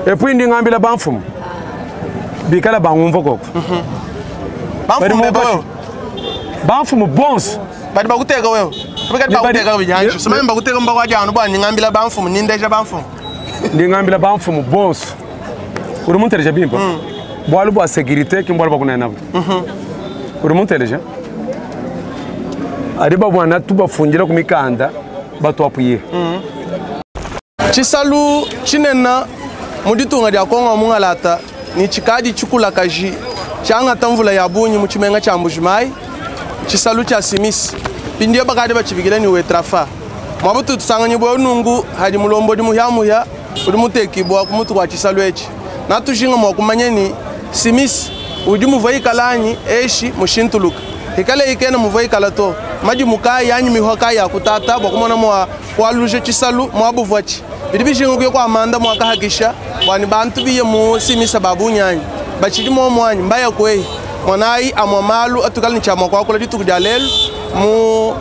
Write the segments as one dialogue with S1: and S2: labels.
S1: Et puis ndi ngambila bamfumu bikala bangumva koko.
S2: Bamfumu bebe wewe.
S1: Bamfumu bonso.
S2: Badi bakuteka wewe. Badi bakuteka bijanji. Sema bakuteka mbakwa janu bwa ngambila bamfumu nindeja bamfumu.
S1: Ndi ngambila bamfumu bonso. Uri munteleja bimpa. Bwalu bwa sécurité ki mbwalu bakunena. Uri munteleja? Ari babwana tubafundira ku mikanda batwapuye.
S2: Tshisalu tshinene mu ditunga dia Kongo wa mungalata ne tshikadi tshikulakaji tshiangata mvula ya bungi mu tshimenga tshia Mbujimayi, tshisalu tshia Simisi mpindieu bakadi batshibikila ne Wetrafa. Muaba utu tusanganyibua nunku hadi mulombodi muhiamuhia udi mutekibua ku mutu kua tshisalu etshi. Natujinga mua kumanya ni Simisi udi muvua ikala anyi eshi mushintuluka. Ikale ikena muvua ikala to. Madimu kayi anyi mihwa kayi ya kutata bua kumona mua kualuja tshisalu muabu vuatshi. Bidi bijinga kuya kua manda muakahakisha bua ni bantu biye mu Simisa ba bungi anyi. Batshidi muomu anyi mbaya kweyi. Mwanayi amua malu atukala ni tshia mua kuakula dituku dia lelu mu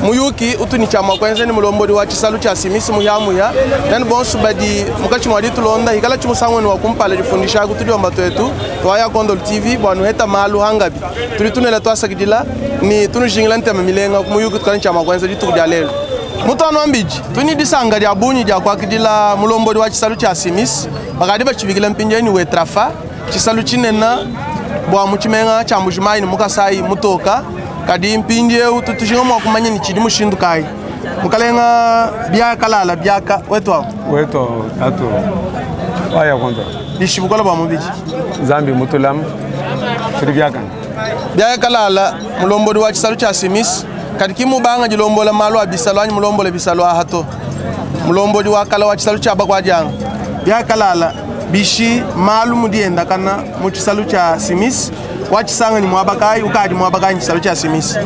S2: muyuki utu ni tshia mua kuenza ni mulombodi wa tshisalu tshia Simisi muhiamuhia. Nani bonso badi mukatshi mua ditulonda hikala tshimusangu wa kumpala difundisha ku tudiomba twetu twaya Kondolo TV bua nuheta malu hangabi. Tudi tunela twasakidila ni tunujingila ntema milenga ku muyuki tukala ni tshia mua kuenza dituku dia lelu. Mutano wa mbiji tuni disanga dia bunyi dia kuakidila mulombodi wa tshisalu tshia Simisi bakadi batshibikila mpindieu ni Wetrafa tshisalu tshinene bua mu tshimenga tshia Mbujimayi ne mu Kasayi mutoka kadi mpindieu tutujinga mua kumanya ni tshidi mushindu kayi. Mukalenga bia kalala biaka wetu awo.
S1: Wetu tatu waya kwanza.
S2: Dishibukola bua mubiji.
S1: Nzambi mutulamu tuli biakana.
S2: Bia kalala mulombodi wa tshisalu tshia Simisi kadi kimubanga dilombola malu a bisalu anyi mulombola bisalu aha to. Mulombodi wa kala wa tshisalu tshia bakwadianga. Bia kalala bishi malu mudienda kana mu tshisalu tshia Simisi wa tshisanga ni muaba kayi ukadi muaba kayi tshisalu tshia Simisi.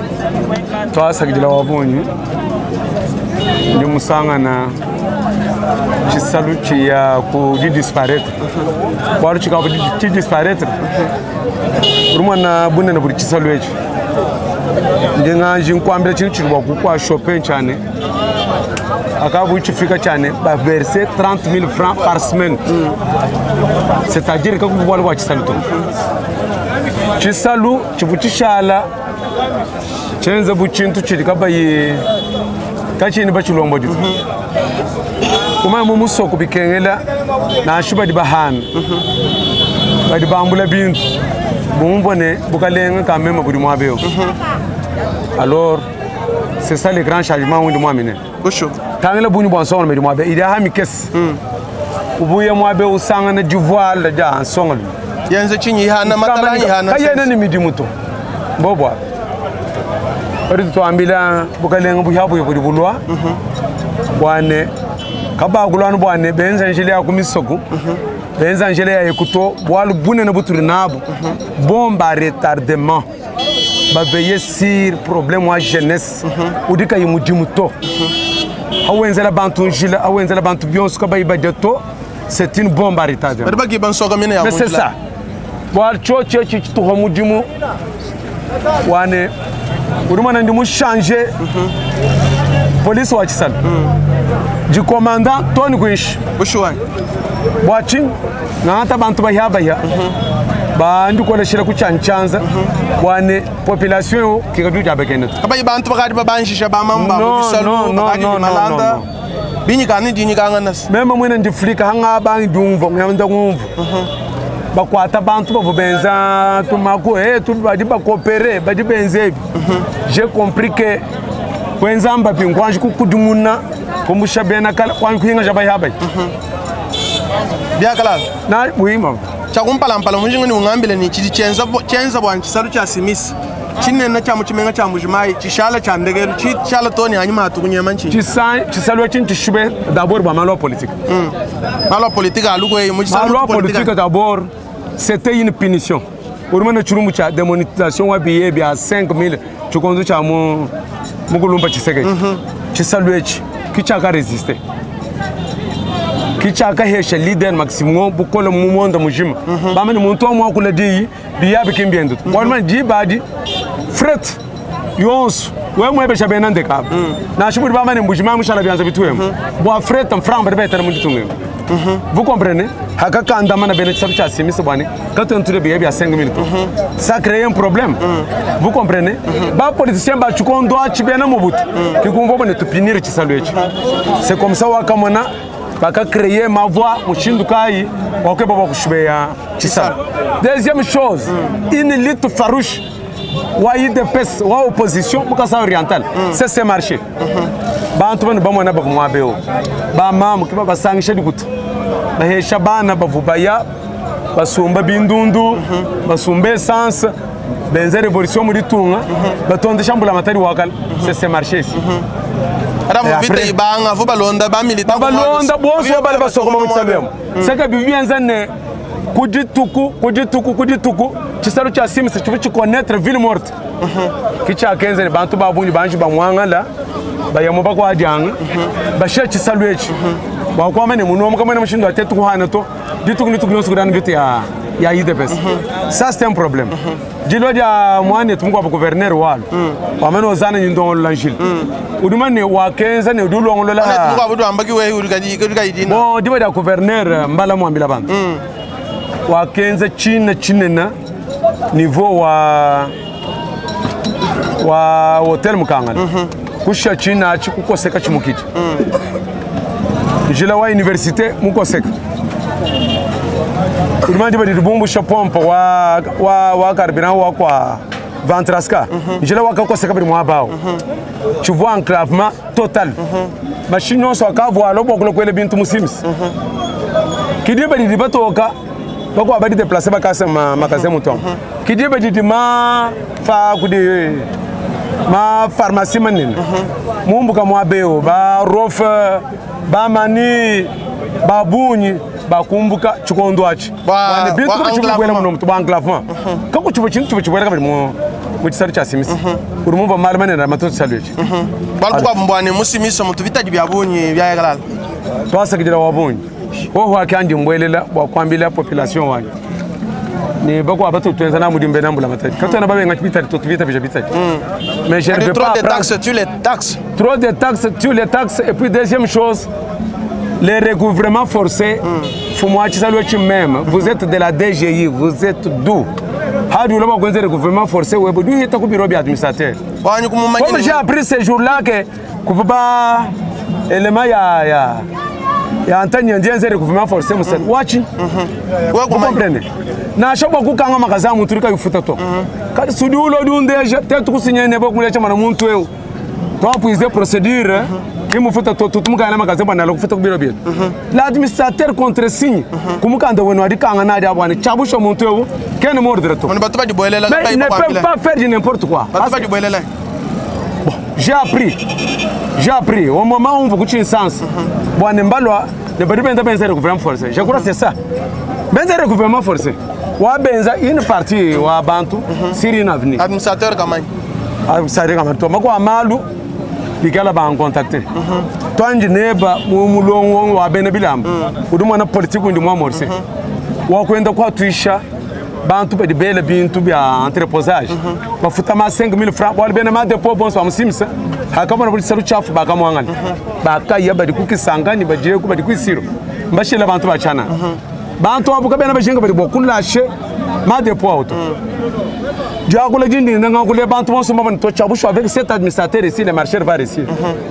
S1: Twasakidila wa bungi ndi musangana tshisalu tshia ku di disparaître bualu tshikavua tshi disparaître uri mwana bunene buri tshisalu etshi ndi nganji nkuambila tshintu tshidi bua kukua shopping tshiane akavu tshifika tshiane ba verser 30 000 francs par semaine. C'est-à-dire que bualu bua tshisalu to tshisalu tshivua tshishala tshienza bu tshintu tshidi kabayi katshini batshilombodi kumanya mu musoko bikengela nansha badi bahana badi bambula bintu bumvua ne bukalenga ka mema budi muaba eu. Alors c'est ça le grand changement wundi muamine. Tangila bunyi bua nsonga medi muaba idi aha mikese ubuye muaba usangana divuala dia nsonga.
S2: Yenze chinyi ihana matala ihana.
S1: Kayena ni midimu to. Mbobwa. Bari tuambila bukalenga buyabuye budi bulwa. Bwane kabagulwana bwane benza njele ya kumisoko. Benza njele ya ekuto bwalu bunene buturi nabo. Bomba retardement. Ba veiller sur problème wa jeunesse. Udika yimudimu to. Awenzela bantu njila, awenzela bantu bionso kabayi badia to. C'est une bombe à retardement.
S2: Bari bakiba nsoka mine ya
S1: Mais c'est ça. Bwa cho cho chi tuho mudimu wane urumana ndi mu changer police wa chisala. Di commandant Tony Kuish.
S2: Bushuwa.
S1: Bwa chi ngata bantu bahya bahya. Ba ndi koleshela ku chanchanza. Wane population yo kikadu ja bekene.
S2: Kabayi bantu bakadi babanjisha ba mamba mu bisalu bakadi malanda. Binyika ni dinyika nganas.
S1: Mema mwene ndi flika hanga bangi dumvo nganda ngumvo. Bakwata bantu bavu benza tumako tu badi bakopere badi benze. J'ai compris que kwenza mbapi ngwanji kukudumuna kumusha bena kala kwanji kuhinga jaba yabai.
S2: Bia kala.
S1: Na muhimu.
S2: Cha kumpala mpala mujinga ni ungambile ni chidi chenza chenza bwa chisalu cha Simisi. Chinene cha muchimenga cha Mbujimayi chishala cha ndegelu chishala toni hanyuma hatukunyema nchi.
S1: Chisalu chintu chishube d'abord bwa malo politique.
S2: Malo politique alukwe muchisalu
S1: Malo politique d'abord c'était une punition. Urumana chirumbu cha démonétisation wa billet bya 5000 chikonzo cha mu mukulumba chiseke. Chisalu echi kichaka résister. Kichaka hesha leader maximum bukolo mu monde mujima. Bamani muntu wa kula di biya bikimbiendo. Walman di badi fret yonso we mwebe shabena ndeka. Na shiburi bamani mbujima mushala byanza bituwemo. Bwa fret mframba betera mu ditunge. Vous comprenez? Hakakandamana bena tshisalu tshia simisi bua ne katuena tudia biya bia 5000 to. Ça crée un problème. Vous comprenez? Ba politicien ba tshikondo atshi bena Mobutu kikumvua bua ne tupinire tshisalu etshi. C'est comme ça wakamona bakacréer mavua mushindu kayi wakeba bua kushibeya tshisalu. Deuxième chose, une lutte farouche wa UDPS wa opposition mu Kasai oriental. C'est ce marché. Bantu bano bamona bavua muaba eu bamamu ke babasangisha dikuta bahesha bana bavu baya basumba bindundu basumba essence benza révolution mu ditunga batondesha mbula matari wakala. C'est ce marché ici.
S2: Ata
S1: Et
S2: vita
S1: après-
S2: ibanga vo balonda ba militant
S1: balonda bonso bale basokoma mu tshisalu emu seka bibi bienza ne kudituku kudituku kudituku tshisalu tshia simisa tshivu tshikonnaître ville morte ki tshiakenza ne bantu ba bungi banji bamwangala bayamo bakwadianga bashiya tshisalu etshi bakwamba ne munomu kamwene mushindu ate tukuhana to dituku nituku nyonso kudana vita ya ya UDPS. Ça, c'est un problème. Dilo dia mwanetu mukwabo gouverneur walo wamene ozana nyindongolola njili uduma ne wakenza ne udi ulongolola
S2: Mukwabo udi wamba ki wewe udi kadi udi kayidina.
S1: Bon, diba dia gouverneur mbala mwambila bantu wakenza china chinena niveau wa wa hotel mukangala kusha china achi kukoseka chimukiti njila wa université mukoseka uduma diba didibumbusha pompe wa wa wa carburant wa kwa ventrasca njila wakakoseka bili mwabao tu vois, enclavement total. Machine nyonso akavoala obokolo kwele bintu musimisi kidiba didi batoka bakuwa badi déplacer bakasa ma magasin mutongo kidiba didi ma fa kudi ma pharmacie manene mumbuka mwabeo ba rofe ba mani babunyi bakumbuka chikondo achi
S2: Bwa-
S1: Bwane bintu
S2: bwa
S1: kuchibwela
S2: enclavement.
S1: muno mutu bwa enclavement kako chivo chintu chivo chibwela kabili mu mu tshisalu tshia simisi uri mumva mali manene amato tshisalu etshi.
S2: Bualu bukuabu mbua ne musimisa mutu bitadi bia bungi biayakalala.
S1: Twasakidila wa bungi woho akandi mbwelela bwa kwambila population wanyu ni bakuwa batu twenza na mudimbe na mbula matadi katona babenga bitadi to tubita bija bitadi, mais je ne
S2: Kadi
S1: vais
S2: trop
S1: pas
S2: de
S1: apprendre.
S2: taxes tu les taxes.
S1: Trop de taxes, tu les taxes. Et puis deuxième chose, les recouvrements forcés. Fumwa tshisalu etshi même vous êtes de la DGI, vous êtes d'où hadi uloba kwenza recouvrement forcé webo du hita ku bureau bya administrateur.
S2: Wanyu kumumanya.
S1: Comme j'ai appris ce jour-là que kuva élément ya ya ya antanya ndienze recouvrement forcé musali wachi.
S2: Wewe
S1: Vous
S2: kumanya.
S1: comprenez? Nasha bwa kukanga makaza muntu rika yufuta to kadi sudi ulo dundeja te tukusinye nebo kulecha mana muntu eu twapuize procédure kimufuta to tutumukana makaza bwana lokufuta kubiro bietu l'administrateur contresigne kumukanda wenu adikanga nadi abwana chabusha muntu eu kene mordre to.
S2: Manu batu badibuelela.
S1: Mais ils ne peuvent pas faire du n'importe quoi.
S2: Batu badibuelela.
S1: J'ai appris, j'ai appris au moment où on vous sens bwana mbalwa ne badi benza benza recouvrement forcé. Je crois que c'est ça, benza recouvrement forcé wa benza une partie wa bantu sur une avenue.
S2: Administrateur kamanyi.
S1: Sare kama to mako amalu bikala ba en contacter twanji neba mu mulongo wa bene bilamba udi mwana politique undi mwa morse wa kwenda kwa tuisha bantu badi bele bintu bya entreposage bafuta ma 5000 francs bwali bene ma dépôt bonso bamusimisa hakamona buli salu chafu bakamwangana bakaya badi kukisangani bajiye ku badi kwisiro mbashila bantu bachana bantu abo kabena bajinga badi bokulashe ma dépôt auto diakula dindi nanga kule bantu bonso mabani to chabushu avec cet administrateur ici, le marché va réussir.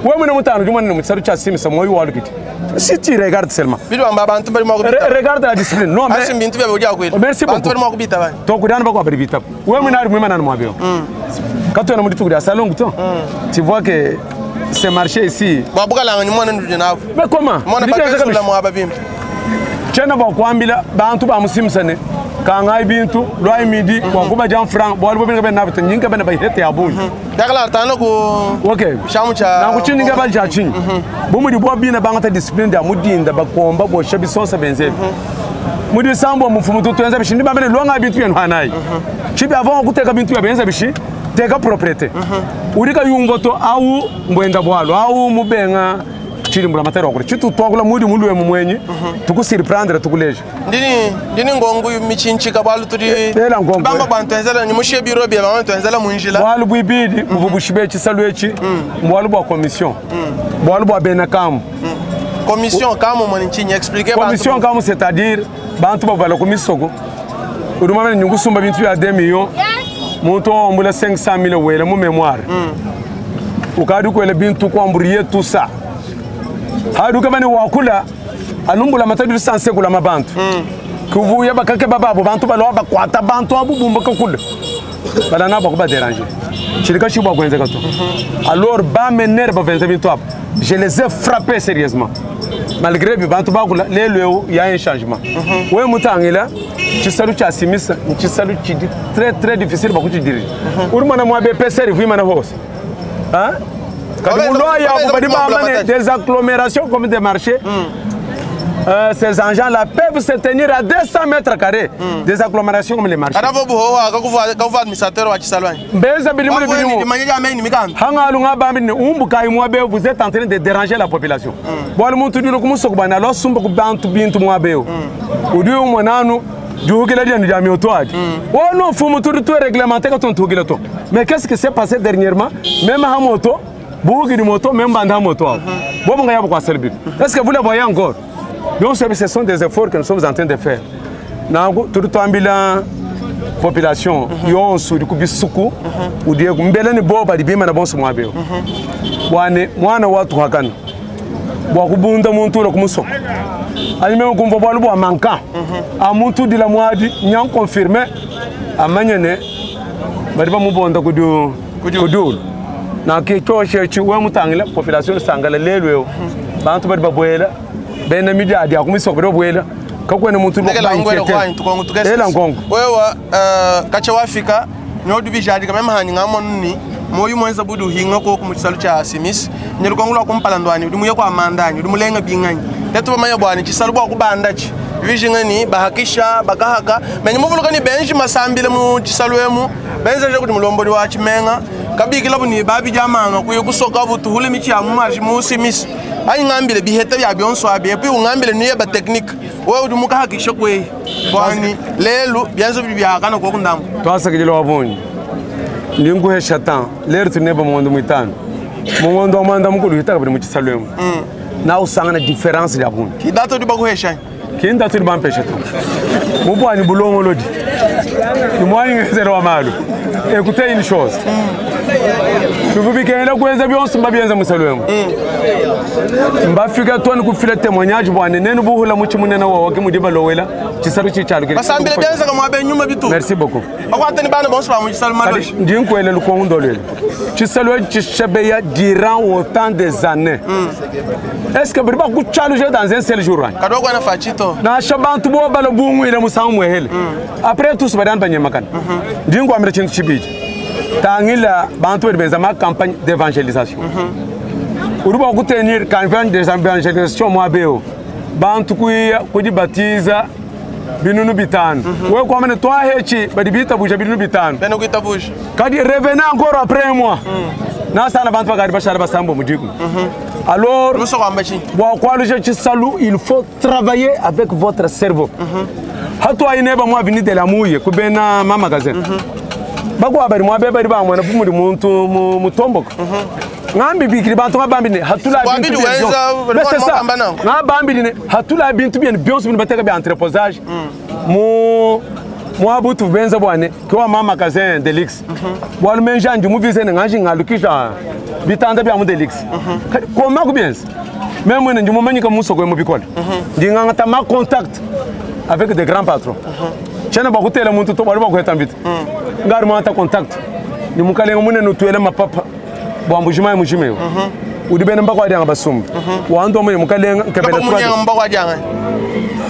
S1: We mune mutano jumane mu salu cha simisa moyo walukiti si tu regardes seulement.
S2: Bidi wamba bantu bali mwa kubita.
S1: Regarde la discipline, non mais
S2: Asi bintu bya bodi akweli.
S1: Merci
S2: Bantu
S1: beaucoup.
S2: bali mwa kubita bani.
S1: To kudana bako abali bitap we mune ari mwimana mwabeo katona muri tukudia salongo to tu vois que ce marché ici.
S2: Bwa bukalanga ni mwana ndu nabo.
S1: Mais comment?
S2: Mwana
S1: Ndibyenza
S2: bakesula
S1: kabisa.
S2: mwaba bimbi.
S1: Tshena bakwambila bantu bamusimisane kangai bintu lwa midi wakuba jan franc bwali bobinga bena nabito nyinga bena bahete ya bunyi.
S2: Yakala tano ku
S1: Okay.
S2: shamu cha
S1: Nakuchininga bali cha chinyi bumudi bwa bina bangata discipline dia mudinda bakomba bosha bisonsa benzebi mudi sambo mufumu tutwenza bishi ndibambene lwanga bintu byenu hanayi chibi avant kuteka bintu bya benza bishi teka propriété urika yumvo to au mbwenda bwalo au mubenga chilimbula matero wakule chitu twakula mudi mulwe mumwenyi tukusurprendre tukuleja.
S2: Ndini ndini ngongu michinchika bwalu tuli.
S1: Ela ngongo.
S2: Bamba bantu enzela ni mushe biro bya bantu enzela munjila.
S1: Bwalu bwibili buvu bushibe tshisalu etshi mbwalu bwa commission bwalu bwa bena kamu.
S2: Commission kamu moni ntshinyi? Expliquer bantu.
S1: Commission kamu, c'est-à-dire bantu bavala ku misoko udi mamene nyukusumba bintu bya 2 millions, muntu wambula 500 000 wela mu mémoire, ukadi kwela bintu kwamburiye tout ça haduka bane wakula anumbula matadi sanse kulama bantu kuvuya bakake bababo bantu balwa bakwata bantu abu bumba kakula balana bakuba déranger chilika chibwa kwenzeka to. Alors ba mener ba venza bintu abo, je les ai frappés sérieusement malgré bi bantu bakula. Lelo eu y a un changement. We mutangila chisalu cha simisa chisalu chidi très très difficile bakuchidirija uri mwana mwa BPCR vuima na hose hein. Kadi mulwa ya badi ba amane des agglomérations comme des marchés. Ces engins-là peuvent se tenir à 200 mètres carrés. Des agglomérations comme les marchés.
S2: Kada vo buhowa kakuva administrateur wa tshisalu anyi?
S1: Mbeza bilimu ni bilimu.
S2: Dimanya dia meyi ne mikanda.
S1: Hangalu nga bambi ne umbu kai mwabe, vous êtes en train de déranger la population. Bwalo muntu dilo kumusoko bana lo sumba ku bantu bintu mwabe. Udi umonanu juhukila dia dia mioto adi. Oh non, fumu tout tout réglementaire quand on tuhukila to. Mais qu'est-ce qui s'est passé dernièrement? Même ha moto, buhuki di moto, même banda moto. Bon nga yabo kwa selbi. Est-ce que vous le voyez encore? Donc ce sont des efforts que nous sommes en train de faire. Nangu tutambila population yonso udi kubisuku udi mbele ni boba dibima na bonso mwabeo. Bwane mwana watu hakana. Bwa kubunda muntu ula kumusoko. Ali meme kumva bwalu bwa manka. A muntu dila mwadi nyan confirmer amanyene bari bamubonda kudu kudu. Na ki choshe chi we mutangila population sangala lelwe. Bantu bari babwela bena midi adi akumisoko bari babwela. Kakwene muntu
S2: Ndekela ngwele kwa ntukongo tukese.
S1: Ela nkongo.
S2: Wewe kacha wafika nyodu bijadi kama hani ngamonu ni moyu mwenza budu hinga ko ku muchisalu cha simis nyelukongo lwa kumpala ndwani udi muye kwa mandani udi mulenga bingani tetu bamanya bwani chisalu bwa kubanda chi bijinga ni bahakisha bakahaka menye muvuluka ni benji masambile mu chisalu emu benza je kuti mulomboli wa chimenga kabikila buni babi jamanga kuye kusoka butuhule michi ya mumaji mu simis anyi ngambile biheta bya byonso abi epi ungambile niye ba technique wewe udi mukahakisha kwe bwani lelu byanzo byakana ko kundamu
S1: twasakijila wabonye ndinguhe shatan lero tuneba mugondo mwitano mugondo wa mwanda mukulu hitaka buli muchisalwemu na usangana difference ya bungi
S2: kidato di bakuhesha
S1: kinda tuli bampesha tu mubwani bulongolodi ni mwanyi ngezero wa malu. Écoutez une chose. Tuvubikengela kuenza byonse mbabienza musalwemu mbafika twani kufila témoignage bwane nenu buhula muchi munene wa wake mudi balowela chisalu chichalu
S2: basambile byanza kamwa benyuma bitu.
S1: Merci beaucoup.
S2: Bakwatani bana bonse ba muchisalu maloshi
S1: ndi nkwele lukongo ndolele chisalu chishabeya durant autant des années. Est-ce que bari bakuchaluje dans un seul jour?
S2: Kadoko na fachito
S1: na shabantu bo balo bungwile musangu mwehele. Après tous badani banyemakana ndi nkwamira chintu chibiji tangila bantu bari benza ma campagne d'évangélisation. Uruba kutenir campagne d'évangélisation mwabeo bantu kuya kujibatiza binunu bitano. We kwa mene twa hechi badi bita buja binunu bitano.
S2: Beno kuita buja.
S1: Kadi revenez encore après moi. Na sana bantu bakari bashara basambo mudiku. Alors
S2: Muso kwa mbachi.
S1: Bwa kwa luje chisalu il faut travailler avec votre cerveau. Hatu aineba mwa vini de la mouille kubena mama magasin. Bakwa bari mwa beba ba mwana pumuli muntu mutomboka. Ngambi bikiri bantu ngabambi ne hatula bintu
S2: bien.
S1: C'est ça. Ngabambi ne hatula bintu bien byonse bintu bateka bya entreposage. Mu mwa butu benza bwane kwa mama magasin Delix. Bwa lumenja ndi muvize ne ngaji ngalukisha bitanda bya mu Delix. Koma ku bienza. Même mwene ndi mumanyika musoko mu bikola. Ndi nganga ma contact avec des grands patrons. Chana bakutela muntu to bali bakweta mbiti. Ngari mwata contact. Ni mukalenga munene utwele mapapa. Bwa mbujima mujime. Udi bene mbakwa dyanga basumba. Wandu mwe mukalenga nkebela
S2: twali. Mbakwa dyanga.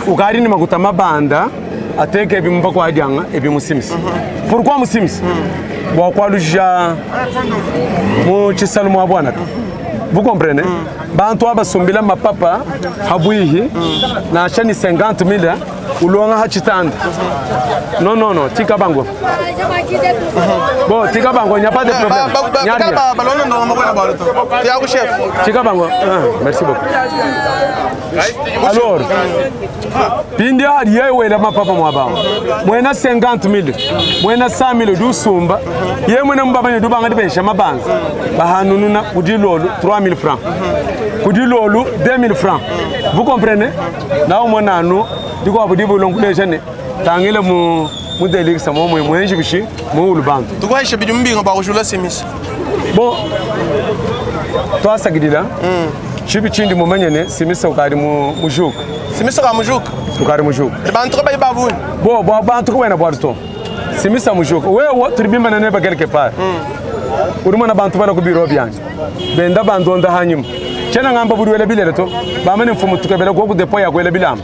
S1: Ukari ni makuta mabanda ateke ebi mbakwa dyanga ebi musimisi. Pourquoi musimisi? Bwa kwaluja mu chisalu mwa bwana. Vous comprenez? Bantu abasumbila mapapa habuihi na chani 50 000 Ulonga ha tshitanda. Non non non, tika bango. Bon, tika bango, il n'y a pas de problème.
S2: Ba-
S1: N'y a
S2: ba-
S1: rien.
S2: ba- balonda ndonga makwena bwalo to tiaku chef.
S1: Tika bango. Ah, merci beaucoup. Alors, pindi hali yewela mapapa mwabao mwena 50 000 mwena 100 000 dusumba ye mwena mubabanye dubanga dibesha mabanza bahanununa kudi lolu 3 000 francs, kudi lolu 2 000 francs, vous comprenez? Nawo mwananu dikwabu dibulonkulesha ne tangile mu mudelikisa momwe mwenji bishi muulu bantu.
S2: Tukuhaisha bidi mbinga bwa kujula simisi.
S1: Bon, twasagidila chibi chindi mumanyene simisa ukali mu mujuka.
S2: Simisi ka mujuka.
S1: Ukali mujuka.
S2: Bantu ka bayi babuni.
S1: Bo bo bantu ko wena bwarto simisa mujuka wewe turibimba neba quelque part urimo na bantu bala ku biro byanje benda bandonda hanyuma chena ngamba buri wele bilele to bamene mfumu tukebela go ku depo ya gwele bilamba.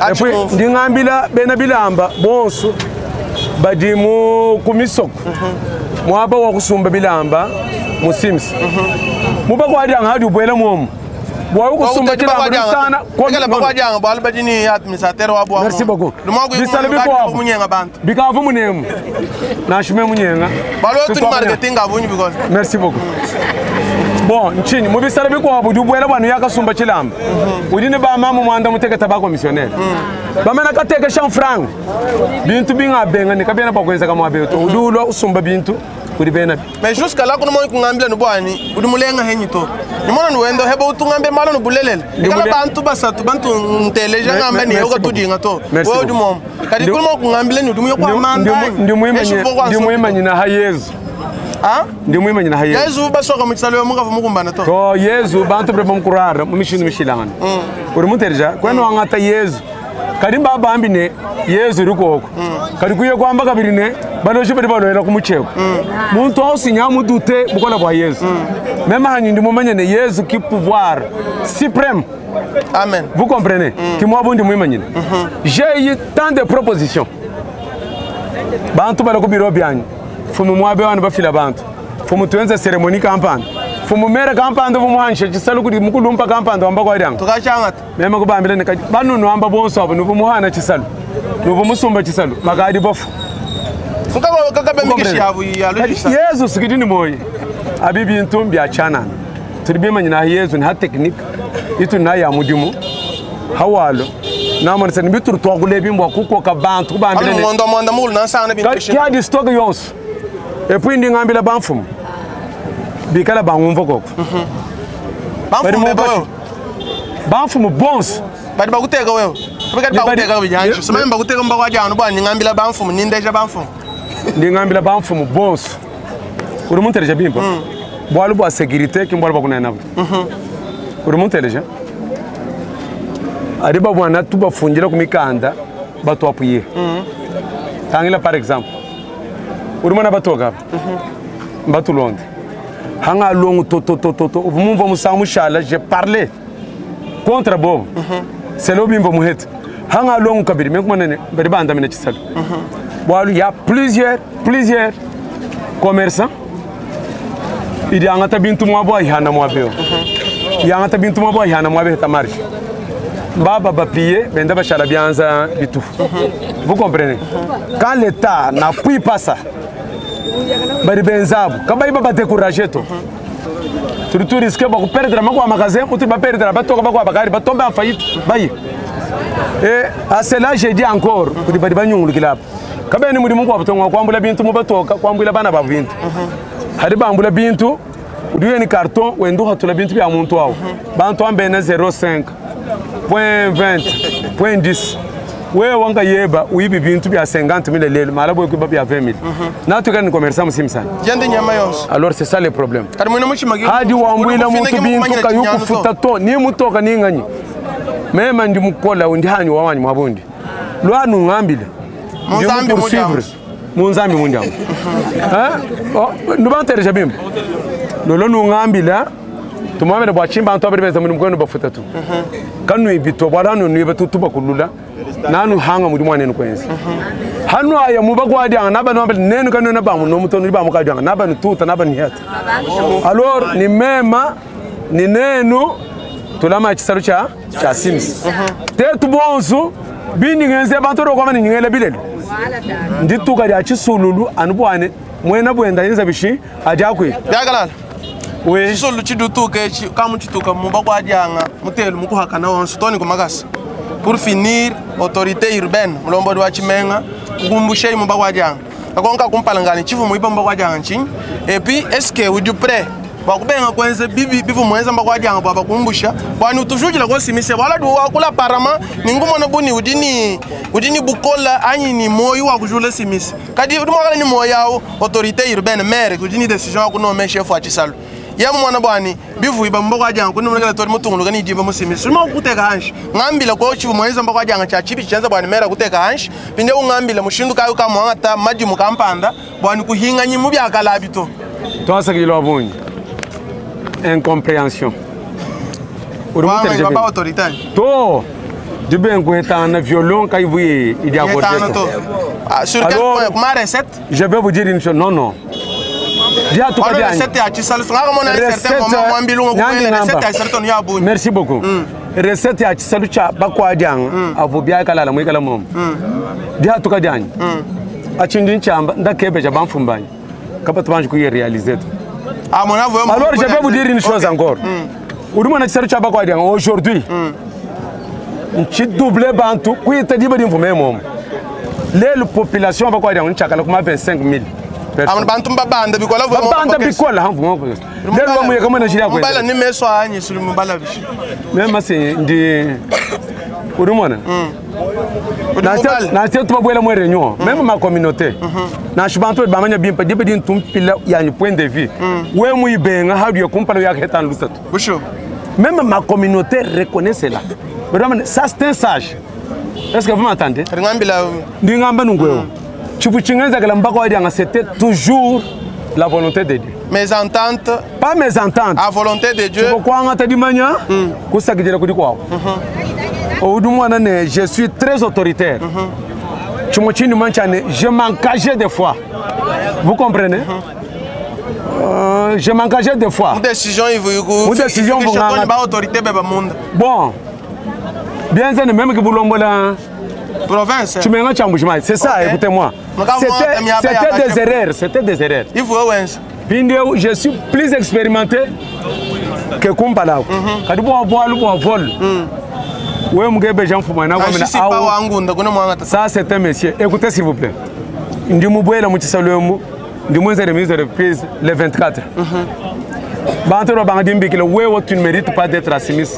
S1: Et puis ndi ngambila bena bilamba bonso badi mu kumisoko mwaba wa kusumba bilamba mu simisi muba kwadi anga hadi ubwela mwomo bwa kusumba chilamba sana.
S2: Kala bakwadianga bwalo badini administrateur wa bwa.
S1: Merci beaucoup.
S2: Lumwaku
S1: Bisala bikwabo.
S2: munyenga bantu.
S1: Bikavu munemu nashume munyenga.
S2: Bwalo tuli marketing abunyi because.
S1: Merci beaucoup. Bon, nchini mubisala bikwabo dubwela bwanu yakasumba chilamba udini ba mama mwanda muteketa ba commissionnaire bamena kateke chamfrang bintu binga benga ni kabena bakwenza kama beto udulo usumba bintu kuri bena.
S2: Mais jusqu'à là kuno kungambila no bwani udi mulenga henyi to nimona nuwendo heba utungambe malo nubulelele ikala bantu basatu bantu nteleja ngamba ni yoga tudinga to
S1: Merci
S2: wewe udi
S1: beaucoup.
S2: momo kadi kuno kungambila ni udi muyo kwa manda.
S1: Ndi mwimanye na ha Yesu.
S2: Ah,
S1: ndi mwimanye na ha Yesu.
S2: Yesu basoka mu chisalo muka mukumbana to.
S1: To Yesu bantu bre bamukurara mu mishindu mishilangana uri muterja kweno wangata Yesu kadi mbabambi ne Yesu uri koko kadi kuye kwamba kabiri ne baloshi bari baloera kumucheko muntu ausinya mudute bukola bwa Yesu mema hanyu ndi mumanye ne Yesu ki pouvoir suprême.
S2: Amen.
S1: Vous comprenez? Ki mwa ndi mwimanyine. J'ai eu tant de propositions bantu bala ku biro byanyu fumu mwabe wanu bafila bantu fumu tuenze cérémonie kampanda fumu mere kampanda vumuhansha chisalu kudi mukulumpa kampanda wamba kwadyanga.
S2: Tukachangata.
S1: Mema kubambila ne kadi banu nwamba bonso abo nuvu muhana chisalu nuvu musumba chisalu makadi bofu.
S2: Mukaba kakabe mikishi yabu ya lujisa.
S1: Yesu sikidi ni moyi abi bintu bya chanana turi bimanyina Yesu ni ha technique itu na ya mudimu hawalo namona se nibituru twagule bimbwa kuko ka bantu kubambila
S2: Anu
S1: ne
S2: ngondo mwanda mulu nansana bintu
S1: Kadi kya stock yonso et puis ndi ngambila banfumu bikala bangumva koko.
S2: Bamfumu
S1: Bari
S2: bebo
S1: mu
S2: wewe.
S1: Banfumu bonso.
S2: Badi bakuteka wewe. Badi
S1: Ni badi-
S2: bakuteka bijanje.
S1: Ni-
S2: Soma bakuteka mbakwa jano bwa ngambila banfumu nindeja banfumu.
S1: Ndi ngambila banfumu bonso uri muntereja bimpa bwalu bwa sécurité ki mbwalu bakunena buto uri muntereja ari babwana tubafungira ku mikanda batwapuye tangila par exemple uri mwana batoka batulonde hanga longu to to to to to mumva musangu mushala je parlais contre bobo c'est lo bimva muhete hanga longu kabiri me kuma nene bari bandamina chisalu bwalu ya plusieurs commerçants idi angata bintu mwabo ayihana mwabeo yangata bintu mwabo ayihana mwabe heta marge baba bapiye benda bashala byanza bitu. Vous comprenez? Quand l'état n'appuie pas ça bari benzabu kabayi baba décourager to turi tu risque ba kuperdre makwa magasin ou tu ba perdre batoka bakwa bakari batombe en faillite bayi. Et à cela j'ai dit encore kudi bari banyungulukila kabeni muri mungu wabutonga kwambula bintu mubatoka kwambula bana ba bintu hari bambula bintu udiwe ni carton wendu hatula bintu bya muntu wawo bantu ambene 05 point 20 point 10 wewe wanga yeba uyibi bintu bya 50 000 lelo mala boy kuba bya 20 000 natuka ni commerçant musimisana.
S2: Jende nyama yonso.
S1: Alors c'est ça le problème.
S2: Kadi mwina muchima
S1: Hadi wambwila muntu bintu kayukufuta to ni mutoka ninganyi mema ndi mukola undi hanyu wawanyu mwabundi lwanu ngambile ndi
S2: Munzambi
S1: mupoursuivre munzambi mundiamu. Hein? Oh, nubantereja bimba lolo nungambila tumwamene bwachimba antu abiri benza muri mukwenu bafuta tu kanu ibito bwala hanu nibe tutuba kulula nanu hanga muri mwanenu kwenzi hanu aya muba kwadyanga nabanu ambele nenu kanu na bamu no mutonu ba mukadyanga nabanu tuta nabanu hata alors ni mema ni nenu tulama chisalu cha cha sims tetu bonzu. Bindi ngenze bantu rokwama ni ngela bilele. Ndituka lya chisululu anu bwane mwena bwenda yenza bishi ajakwe.
S2: Byakalala.
S1: We
S2: Chisulu chidutuka echi kamuchituka muba kwadyanga mutelu mukuhakana wonse toni kumakasa. Pour finir, autorité urbaine mulombodi wa chimenga kukumbushe muba kwadyanga. Akonka kumpalangani chivu muipa muba kwadyanga nchinyi. Et puis est-ce que udi prêt bakubenga kwenze bibi bivu mwenza mba kwadyanga bwa bakumbusha bwani utujujila kosimise wala du wakula apparemment ningumona buni udini udini bukola anyi ni moyo wa kujula simise kadi udi mwakala ni moyo yawo autorité urbaine maire udini décision akunome chef wa chisalu ya mwana bwani bivu iba mboko ajanga kuno mulekela tori mutunguluka ni diba musimisi ulima kuteka hanshi ngambila ko chivu mwenza mboko ajanga cha chibi chenza bwani mera kuteka hanshi pinde ungambila mushindu kayo kamwangata madimu kampanda bwani kuhinga nyimu byakala bito
S1: twasakilwa bungi. Incompréhension. Uri
S2: Wanga
S1: mutelje
S2: baba
S1: bene.
S2: autorité
S1: To dibe ngwetana violon kaivuye
S2: Yetano
S1: idiakordeto.
S2: to. Ah, sur quel
S1: Alors-
S2: point kuma recette
S1: Je vais vous dire une chose. Non, non. Dia
S2: wala
S1: tukadianyi.
S2: recette ya chisalu ngaka mona un certain moment mwambilu
S1: Nyangi
S2: ngokuwele
S1: ngamba.
S2: recette ya certain ya bunyi
S1: Merci beaucoup. Recette ya chisalu cha bakwadianga avo byakalala mwikala momo. Dia tukadianyi. Achindi nchamba ndakebeja bamfumbanyi. Kapa tubanje kuyirealiser.
S2: ah mona voyo
S1: Alors je vais vous dire une chose encore. Uri mwana chisalu cha bakwadianga aujourd'hui. Nchidouble bantu kuita diba dimvume momo. Lelo population bakwadianga nchakala kuma 25 000
S2: ah
S1: personnes.
S2: bantu mbabanda bikola voyo
S1: Babanda bikola hamvu lelo bamuye kamwe na shiri
S2: mbala
S1: akwenda.
S2: ni meso anyi suli mbala bishi
S1: Mema si ndi uri mwana.
S2: Udi mubala.
S1: Na tubabwela mwe réunion même ma communauté. Na shibantu bamanya bimpa dibe di ntumpila yanyu point de vue. We muibenga hadu kumpala yakhetana lusatu.
S2: busho
S1: Même ma communauté reconnaît cela. Vraiment, ça c'est un sage. Est-ce que vous m'entendez?
S2: ngambila
S1: Ndingamba nungweo. Chifu chingenzakela mbako wadianga c'était toujours la volonté de Dieu.
S2: mes ententes
S1: Pas mes ententes.
S2: à volonté de Dieu
S1: Kwanga tadimanya kusakijela kudi kwako. Udi mwana ne je suis très autoritaire. Chimo chini manchane, je m'engageais des fois. Vous comprenez? Je m'engageais des fois.
S2: mu décision ivu iku
S1: Mu décision
S2: vunganga
S1: vunganga.
S2: ba autorité beba munda
S1: Bon. Bien c'est même que vous lombola
S2: province
S1: Chimenga cha Mbujimayi. C'est ça,
S2: Ok.
S1: écoutez-moi.
S2: Mka
S1: C'était
S2: mwa- miaba ya
S1: c'était des
S2: kashe-
S1: erreurs, c'était des erreurs.
S2: ivu wenza
S1: Pindeu, je suis plus expérimenté que Kumpala. Kadi bo bo bo vol. We mugebe Jean Fumana kwa
S2: ashisi pa wangunda kuno mwanga ta
S1: Ça c'est un monsieur. Écoutez s'il vous plaît. Ndi mubwela mu chisalwemu, ndi mwenzere ministre de reprise le 24. Bantu ro banga dimbikile wewe tu ne mérites pas d'être assimis.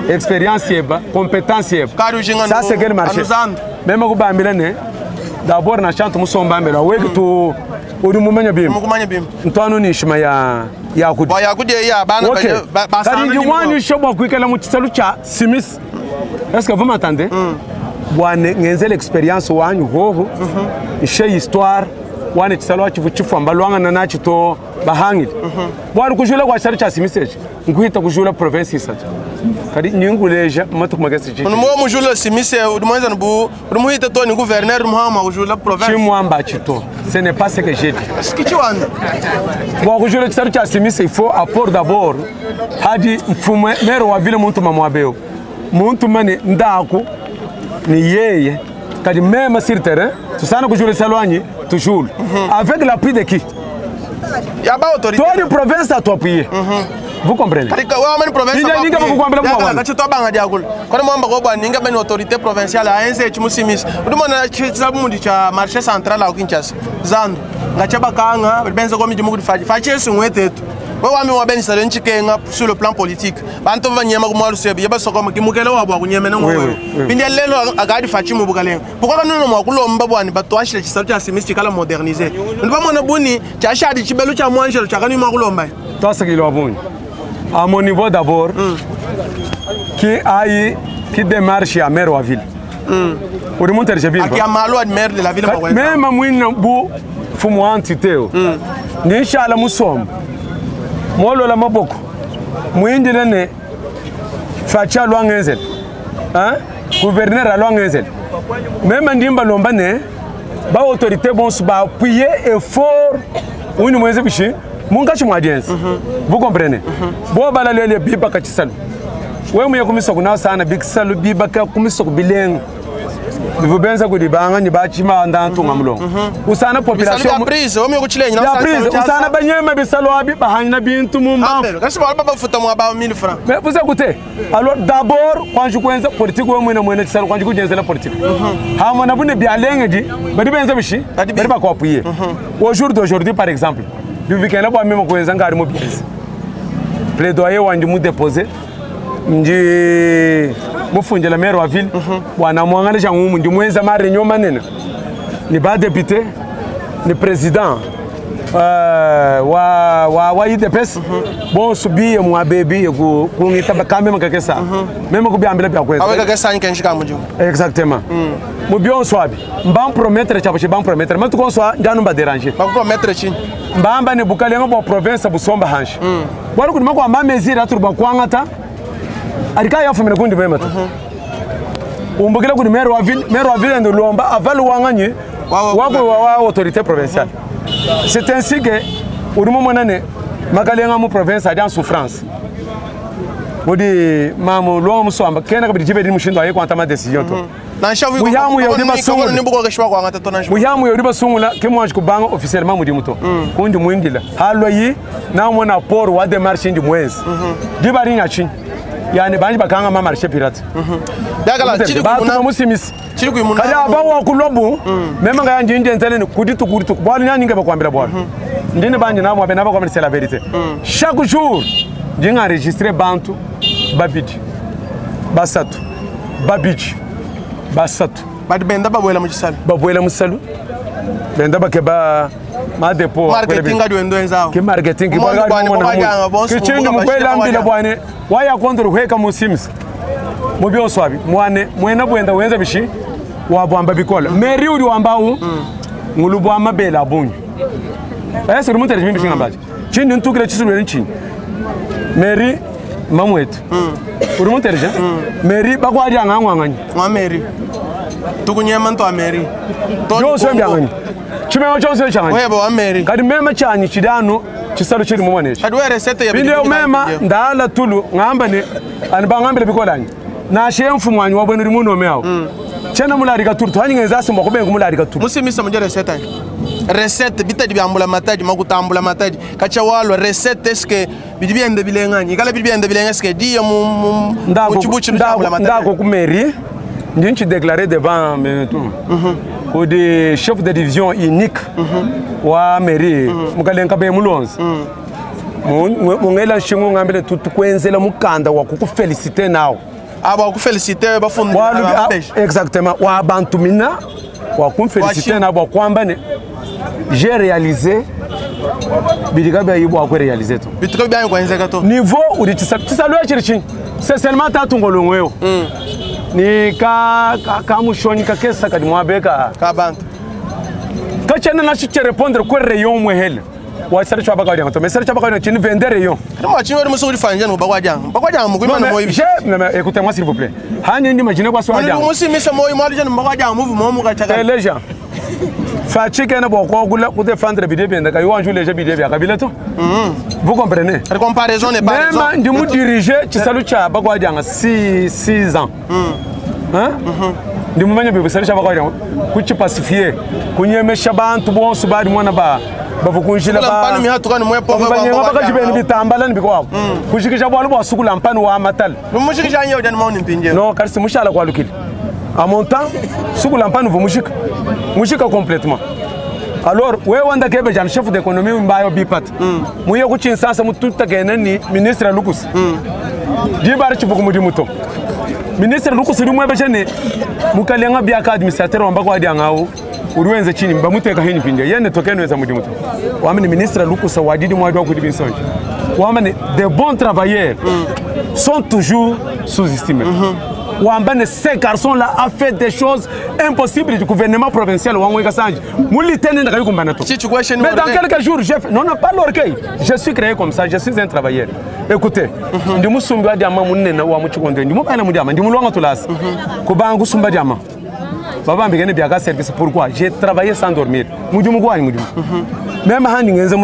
S1: Expérience yeba, compétence yeba.
S2: Kari ujinga
S1: Ça c'est quel marché?
S2: anuzanda
S1: Meme kubambila ne d'abord na chante musombambela wewe tu uri mumenya bimwe.
S2: mukumanya bimwe
S1: Ntwano ni shima ya ya kudi.
S2: bo yakudye ya bana
S1: Ok.
S2: basana
S1: Kadi ndi shobwa kuikala mu chisalu cha simis. Est-ce que vous m'entendez? Bwane ngenze l'expérience wanyu hoho. Ishe histoire wane chisalu achivu chifamba lwanga na nachi to bahangile. Bwana kujula kwa chisalu cha simis echi. Nkuita kujula province isatu. Kadi nyinguleja matu kumagesi chichi.
S2: muo mujula simise udi mwenza nubu udi muhite to ni gouverneur muhama kujula province
S1: Chimwamba chito. Ce n'est pas ce que j'ai dit.
S2: sikichiwanda
S1: Bwa kujula chisalu cha simis il faut apport d'abord. Hadi mfume mero wa vile muntu mamwabeo. Muntu mane ndaku ni yeye kadi meme sur terrain tusana kujula chisalu toujours avec l'appui de qui?
S2: ya ba autorité
S1: Toi ni province à toi appuyer. Vous comprenez?
S2: Katika wa mani province
S1: Ninga- ninga bakukwambila mwa wana.
S2: kachi to banga diakula kono mwamba ko bwa ninga bani autorité provinciale aenze chimusimisi udi mona chisabu mundi cha marché central a Kinshasa zandu ngacha bakanga bali benza ko midimu kudi fachi fachi yesu ngwetetu we wami wabenisa le nchikenga sur le plan politique bantu banyema kumwalu sebi yebasokoma kimukele wabo akunyemene
S1: Oui,
S2: ngowewe
S1: oui, oui.
S2: pindi lelo akadi fachi mu bukalenga pourquoi kanono mwakulomba bwani batwashile chisalu cha simisi chikala moderniser ndi bamona buni chashadi chibelu cha mwanjelo chakani mwakulomba
S1: Toi ce qu'il a À mon niveau d'abord, qui aille, qui démarche à maire wa ville. Uri muntu
S2: aki
S1: bimba.
S2: amalo ad maire de la ville mwa
S1: Mema mwina bu fumu entité o. Ni inshallah musomba. Molola maboko. Mwindile ne facha lwangenzela. Hein? Gouverneur alwangenzela. Mema ndimba lomba ne ba autorité bon ba appuyer effort uni mwenze bishi munkachi mwa audience. Vous comprenez? Bo bala lele biba kachisalu. We muye kumisoku na sana bikisalu biba ka kumisoku bilenga. Bivua benza kudi banganyi ba tshimanda ntunga mulongo. Usana population
S2: ya prise, omi kuchilenyi
S1: na prise, usana banyema bisalu abi bahanyina bintu mu mbafu.
S2: Kasi ba bafuta mu ba 1000 francs.
S1: Mais vous écoutez, alors d'abord kwanji kuenza politique we mwene mwene tsalo kwanji kujenzela politique. Ha mwana bune bialenge di, badi benza bishi, badi ba ko appuyer. Au jour d'aujourd'hui par exemple, bivikena bwa meme kuenza ngari mu bienza. Plaidoyer wandi mu déposer ndi mufundela maire wa ville bwana mwangana ngumu ndi mwenza ma réunion manene ni ba député ni président wa UDPS bon subiye mwa baby ku kungita bakambe makakesa meme kubyambila bya kweza
S2: aweka kesa nkenshi ka mujimu
S1: exactement mu byonso abi mba promettre chabo che ba promettre mais tout soit njanu ba déranger
S2: ba promettre chini
S1: mbamba ne bukalenga bwa province busomba hanshi bwari kudima kwa ma mesure aturuba kwangata arika yafumira kundi mema tu umbukile kudi maire wa ville ndo lomba avalu wanganye wa wa autorité provinciale. C'est ainsi que urimo monane makalenga mu province adi en souffrance udi mamu lo musomba kena kabidi jibe di mushindo aye kwanta ma décision to
S2: muyamu
S1: yodi basungula muyamu yodi basungula ke mwanji kubanga officiellement mudi muto kundi mwindila haloyi na mona port wa démarche ndi mwenzi dibari nyachi yani banji bakanga ma marché pirate
S2: dakala chili
S1: kuna musimisi
S2: chili kuimuna
S1: kaya abawa kulobu mema ngaya njinde nzele kudi tukuri tuk bwali nyani ngeba kwambira bwali ndine banji nabo abe nabo kwambira c'est la vérité chaque jour ndinga enregistrer bantu babidi basatu babidi basatu
S2: badi benda babwela muchisalu
S1: babwela musalu benda bakeba ma dépôt
S2: marketing adi wendo enzao
S1: ki marketing ki bwali kichindi mukwela mbila bwane waya contre hweka musims mubyo swabi mwane mwena bwenda wenza bishi wabwamba bikola meri uri wambau ngulubu amabela bunyu ese uri mutere chimbi chingambaje chindi ntukire chisulwe nchini meri mamwetu uri mutere je meri bakwadi angangwanganya
S2: mwa meri tukunyema ntwa meri
S1: to so mbyanganya chimeo chonse changanya
S2: webo wa meri
S1: kadi mema chanyi chidano chisalo chiri mumwanechi
S2: kadi were sete ya
S1: bindi mema ndala tulu ngamba ne anibangambile bikolanya na shemfu mwanyi wabwenu uri munome awo chena mularika tulu twanyingenza simba kubenga mularika tulu
S2: musimisa muje recette recette bitadi byambula matadi makutambula matadi kacha walwa recette eske bidi byende bilenganyi kala bidi byende bilenga eske diya mu chibuchi
S1: byambula matadi ndako ku mairie ndi nchi déclarer devant tout kodi chef de division unique wa mairie mukalenka be mulonzi mungela nshingu ngambile tutukwenzela mukanda wa kukufeliciter nawo
S2: aba kufeliciter bafunda
S1: exactement wa bantu mina wa kumfeliciter na bwa kwamba ne j'ai réalisé bidika bya yibo akwe réaliser to
S2: bituka bya kwenzeka to
S1: niveau uri tisalwe chiri c'est seulement tatungolongweyo ni ka ka mushoni ka kesa kadi mwabeka
S2: ka bantu
S1: ka chena na chi répondre ko rayon mwehele wa sala chwa bakali to mais sala chwa bakali chini vende rayon
S2: mo chini wali musuri fanja no bakwa jang mukuima na moyi
S1: je mais écoutez-moi s'il vous plaît hani ndi imagine kwa swa jang
S2: musi misa moyi mwali jang bakwa jang muvu mo ka chaka
S1: les gens Fachi kena bo ko gula ku défendre bidé bien ka yo anju les bidé bien kabila to vous comprenez
S2: la comparaison n'est pas raison
S1: même ndi mu diriger chisalu cha bakwa jang 6 ans hein ndi mumanya bibu salisha bakwa jang ku chi pacifier kunyemesha bantu bonso badi mwana ba bavukunjila ba
S2: mpanu mihatu kani mwepo
S1: ba ba kajibeni bitambala nibikwabo kushikisha bwalu bwa sukula mpanu wa matala
S2: mushikisha nyo jani maoni mpinje
S1: non kasi mushala kwa lukili à mon temps sukula mpanu vous mushika mushika complètement alors we wanda kebe jan chef d'économie mbayo bipat muye kuchinsasa mututa kene ni ministre Lukus dibar chivuku mudimuto ministre Lukus rimwe bechene mukalenga biaka administrateur wamba kwa diangawo uruwenze chini bamuteka hini pinje yene tokenweza mudimuto wamene ministre Lukus wadidi mwadi wa kudibinsonje wamene des bons travailleurs sont toujours sous-estimés. Wambane, ces garçons-là a fait des choses impossibles du gouvernement provincial. Mais dans quelques jours, j'ai fait... Non, non, pas l'orgueil. Je suis créé comme ça, je suis un travailleur. Écoutez, je suis un diamant, je service. Pourquoi? J'ai travaillé sans dormir. Même si je suis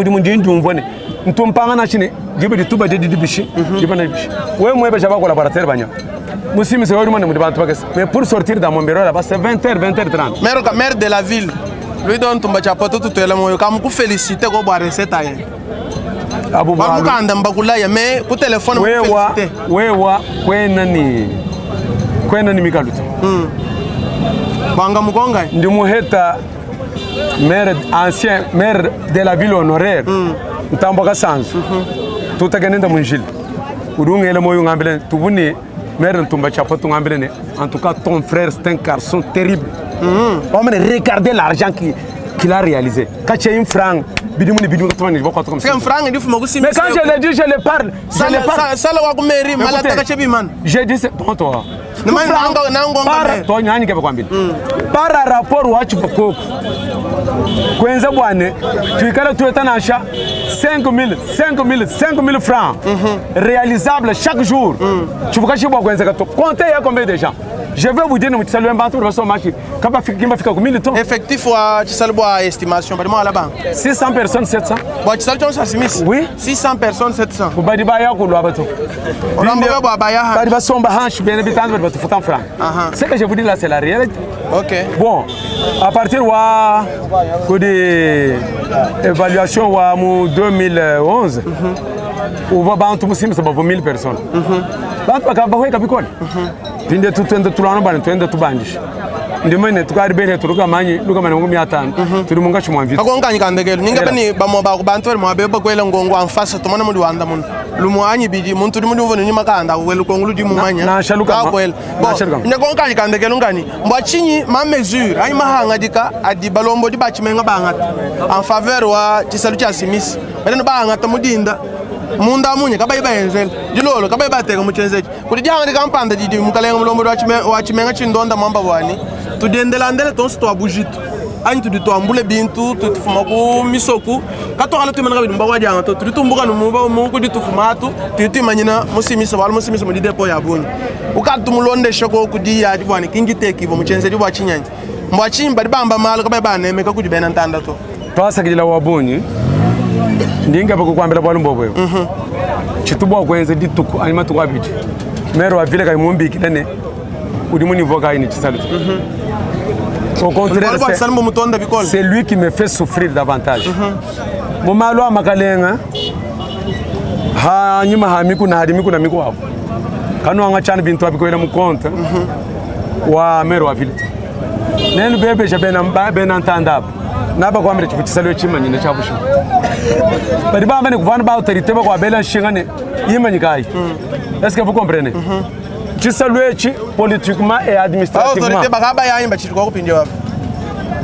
S1: Musimise oyo mone mudi bantu bakese. Mais pour sortir dans mon bureau là-bas, c'est 20h, 20h30.
S2: Maire ka maire de la ville. Lui donne tumba cha poto tutwela moyo kam ku féliciter ko bwa recette ayen.
S1: Abu
S2: Ba
S1: bwalu.
S2: mukanda mbakulaya mais ku téléphone mu
S1: Wewa,
S2: féliciter.
S1: wewa kwena ni kwena ni mikaluta.
S2: Banga mukonga.
S1: Ndi muheta maire ancien maire de la ville honoraire. Ntambo kasanzu. Tutagenenda munjili. Udungele moyo ngambele tubuni maire Ntumba Chapo tungambele ne. En tout cas ton frère c'est un garçon terrible. Mm. Regardez l'argent qu'il a réalisé. Quand il y a une franc, bidimu ni bidimu katuma ni boko comme ça.
S2: Sika mfranga ndifuma ku
S1: Mais quand je le dis, je le parle. Je le parle.
S2: Sala sala wa ku mairie
S1: Écoutez,
S2: malata ka chebi man.
S1: J'ai dit, c'est bon toi.
S2: Ni man nanga nangonga
S1: Para
S2: maire.
S1: to nyani ke bakwambile. Para rapport wachu bakoko. Kwenza bwane tuikala tueta nasha 5000 5000 5000 francs réalisable chaque jour. Tu vois que kwenza kato. Comptez il y a combien de gens? Je vais vous dire nous saluons bantu baso machi. Kaba fika kimba fika ku 1000 to.
S2: Effectif wa chisal bwa estimation bali mwala ba.
S1: 600 personnes 700.
S2: Bwa chisal chonsa simis.
S1: Oui.
S2: 600 personnes 700.
S1: Badi baya kulwa bato.
S2: Olambo bwa baya ha.
S1: Badi basomba hanche bien habitant badi batufuta franc.
S2: Aha.
S1: Ce que je vous dis là c'est la réalité.
S2: OK.
S1: Bon, à partir wa kudi évaluation wa mu 2011 uva bantu musimisa bavo 1000 personnes. Bantu bakava hweka bikole. Pinde tutwende tulano bana twende tubandisha. Ndimene tukari bene turuka manyi luka mane ngumi atano. Turi munga chimwa mvita.
S2: Akonkanyi kandekelo ninga
S1: Era.
S2: bani bamwe ba bantu bali mwabe bakwela ngongo amfasa tumana muli wanda muno lumwanyi bidi muntu uli muli uvona nyuma kanda kukwela ukongo ludi mumanya
S1: Na- nasha lukama.
S2: Kakwela.
S1: Nasha
S2: bon
S1: lukama.
S2: nyakonkanyi kandekelo ngani mbwa chinyi ma mesure anyi mahanga dika adi balombo di bachimenga bangata en faveur wa chisalu cha simisi baleno bangata mudinda munda munye kabayi bayenzela dilolo kabayi bateka muchenzechi kuti dihanga dikampanda didi mukalenga mulombo wa chimenga chindonda mwamba bwani tudiendelandele tonso twa bujitu anyi tudi twambule bintu tutufuma ku misoku katwakala tuimana kabidi mba kwadianga to tudi tumbuka kudi tufuma atu tudi tuimanyina musimisa wala musimisa mudi depo ya bunyi ukati tumulondesha ko kudi yadi bwani kinjitekibo muchenzedi bwa chinyanya mbwa chinyi badi bamba malo kabayi banemeka kudi bena ntanda to
S1: Twasakidila wabunyi. Ndinga bakukwambila bwalu mbobwe. Chitubwa kwenze dituku anyima tukwabiti. Mero wa vile kaimumbikile ne udi mu niveau kaini chisalu. Au contraire,
S2: Bwali bwa
S1: c'est-
S2: chisalu mbo bikole
S1: c'est lui qui me fait souffrir davantage. Mumalo amakalenga hanyuma ha mikuna hadi mikuna mikwabo. Kano anga chana bintu abikoyela mu compte wa mero wa vile. Nenu bebesha bena bena ntandaba. Naba kwambira chifu chisalo chimanyine chabushu. Bari bamba ne kuvana ba autorité ba kwabela nshinga ne yimanyi kai. Est-ce que vous comprenez? Chisalo echi politiquement et administrativement.
S2: autorité bakaba yanyi bachiri kwa kupindia wapi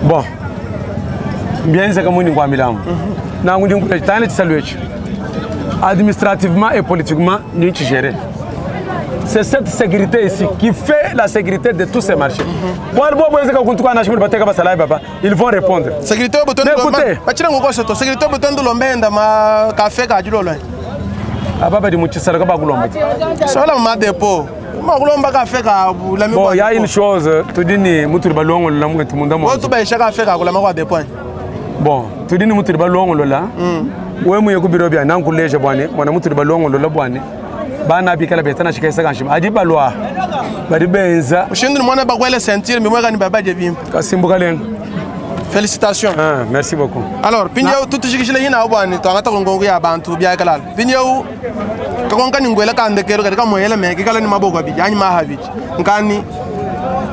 S1: Bon. Mbienze kamuni kwa milamu. Nangu ndi nkula tane chisalo echi. Administrativement et politiquement ni gérer. C'est cette sécurité ici qui fait la sécurité de tous ces marchés. Bon, bon, bon, ils vont répondre.
S2: Sécurité botondo
S1: Mais écoutez.
S2: bachira ngokoso to sécurité botondo lombenda ma café ka dilolo
S1: Ababa di muchisala ka bakulomba.
S2: sola ma dépôt ma kulomba café ka bulami
S1: Bon, il y a une chose, tu dis ni muturi balongo la mwetu munda mo.
S2: tu baisha café ka kulama kwa dépôt
S1: Bon, tu dis ni muturi balongo la. We muye ku biro bya nankuleje bwane, mwana muturi balongo la bwane. Bana bikala betana shikaisa kanshima. Adi balwa. Badi benza
S2: ushindu mwana bakwele sentir mimwe ni baba je bimpa
S1: kasimbuka lenga.
S2: félicitations.
S1: Ah, merci beaucoup.
S2: Alors pinjeu tutushikishile hina bwani twangata kongongo ya bantu byakalala pinjeu kakonka ningwela kandekelo katika moyela meke kala ni maboko abiji anyi mahabiji nkani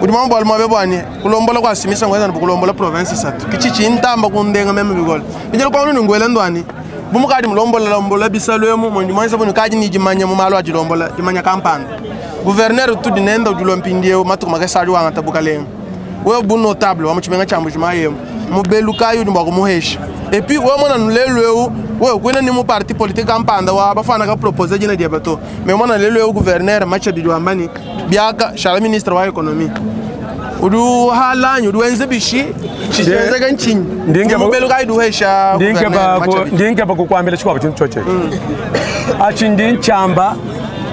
S2: udi mambo bwali mwabe bwani kulombola kwa simisa ngweza ni kulombola province satu kichichi ntamba kundenga meme bigol pinjeu kwa ningwela ndwani bumukadi mulombola lombola bisalwemu mondi mwanisa bunu kaji ni jimanya mu malo ajilombola jimanya kampanda gouverneur tudi nenda ujulompindieu matuku makesali wanga tabukalenga wewe bu notable wa muchimenga cha Mbuji-Mayi mubelu kayu ni bwa kumuhesha et puis wewe mwana nulelu eu wewe kwena ni mu parti politique kampanda wa bafana ka proposer jina dia bato mais mwana lelu eu gouverneur macha bidi wambani biaka shala ministre wa économie udu halanyu udu wenze bishi chichenzeka nchinyi
S1: Ndinge
S2: Ni mubelu kayu duhesha
S1: ndinge
S2: gouverneur
S1: ba
S2: Macha Bidi.
S1: ndinge ba kukwambila chikwabo chintu choche. Achi ndi nchamba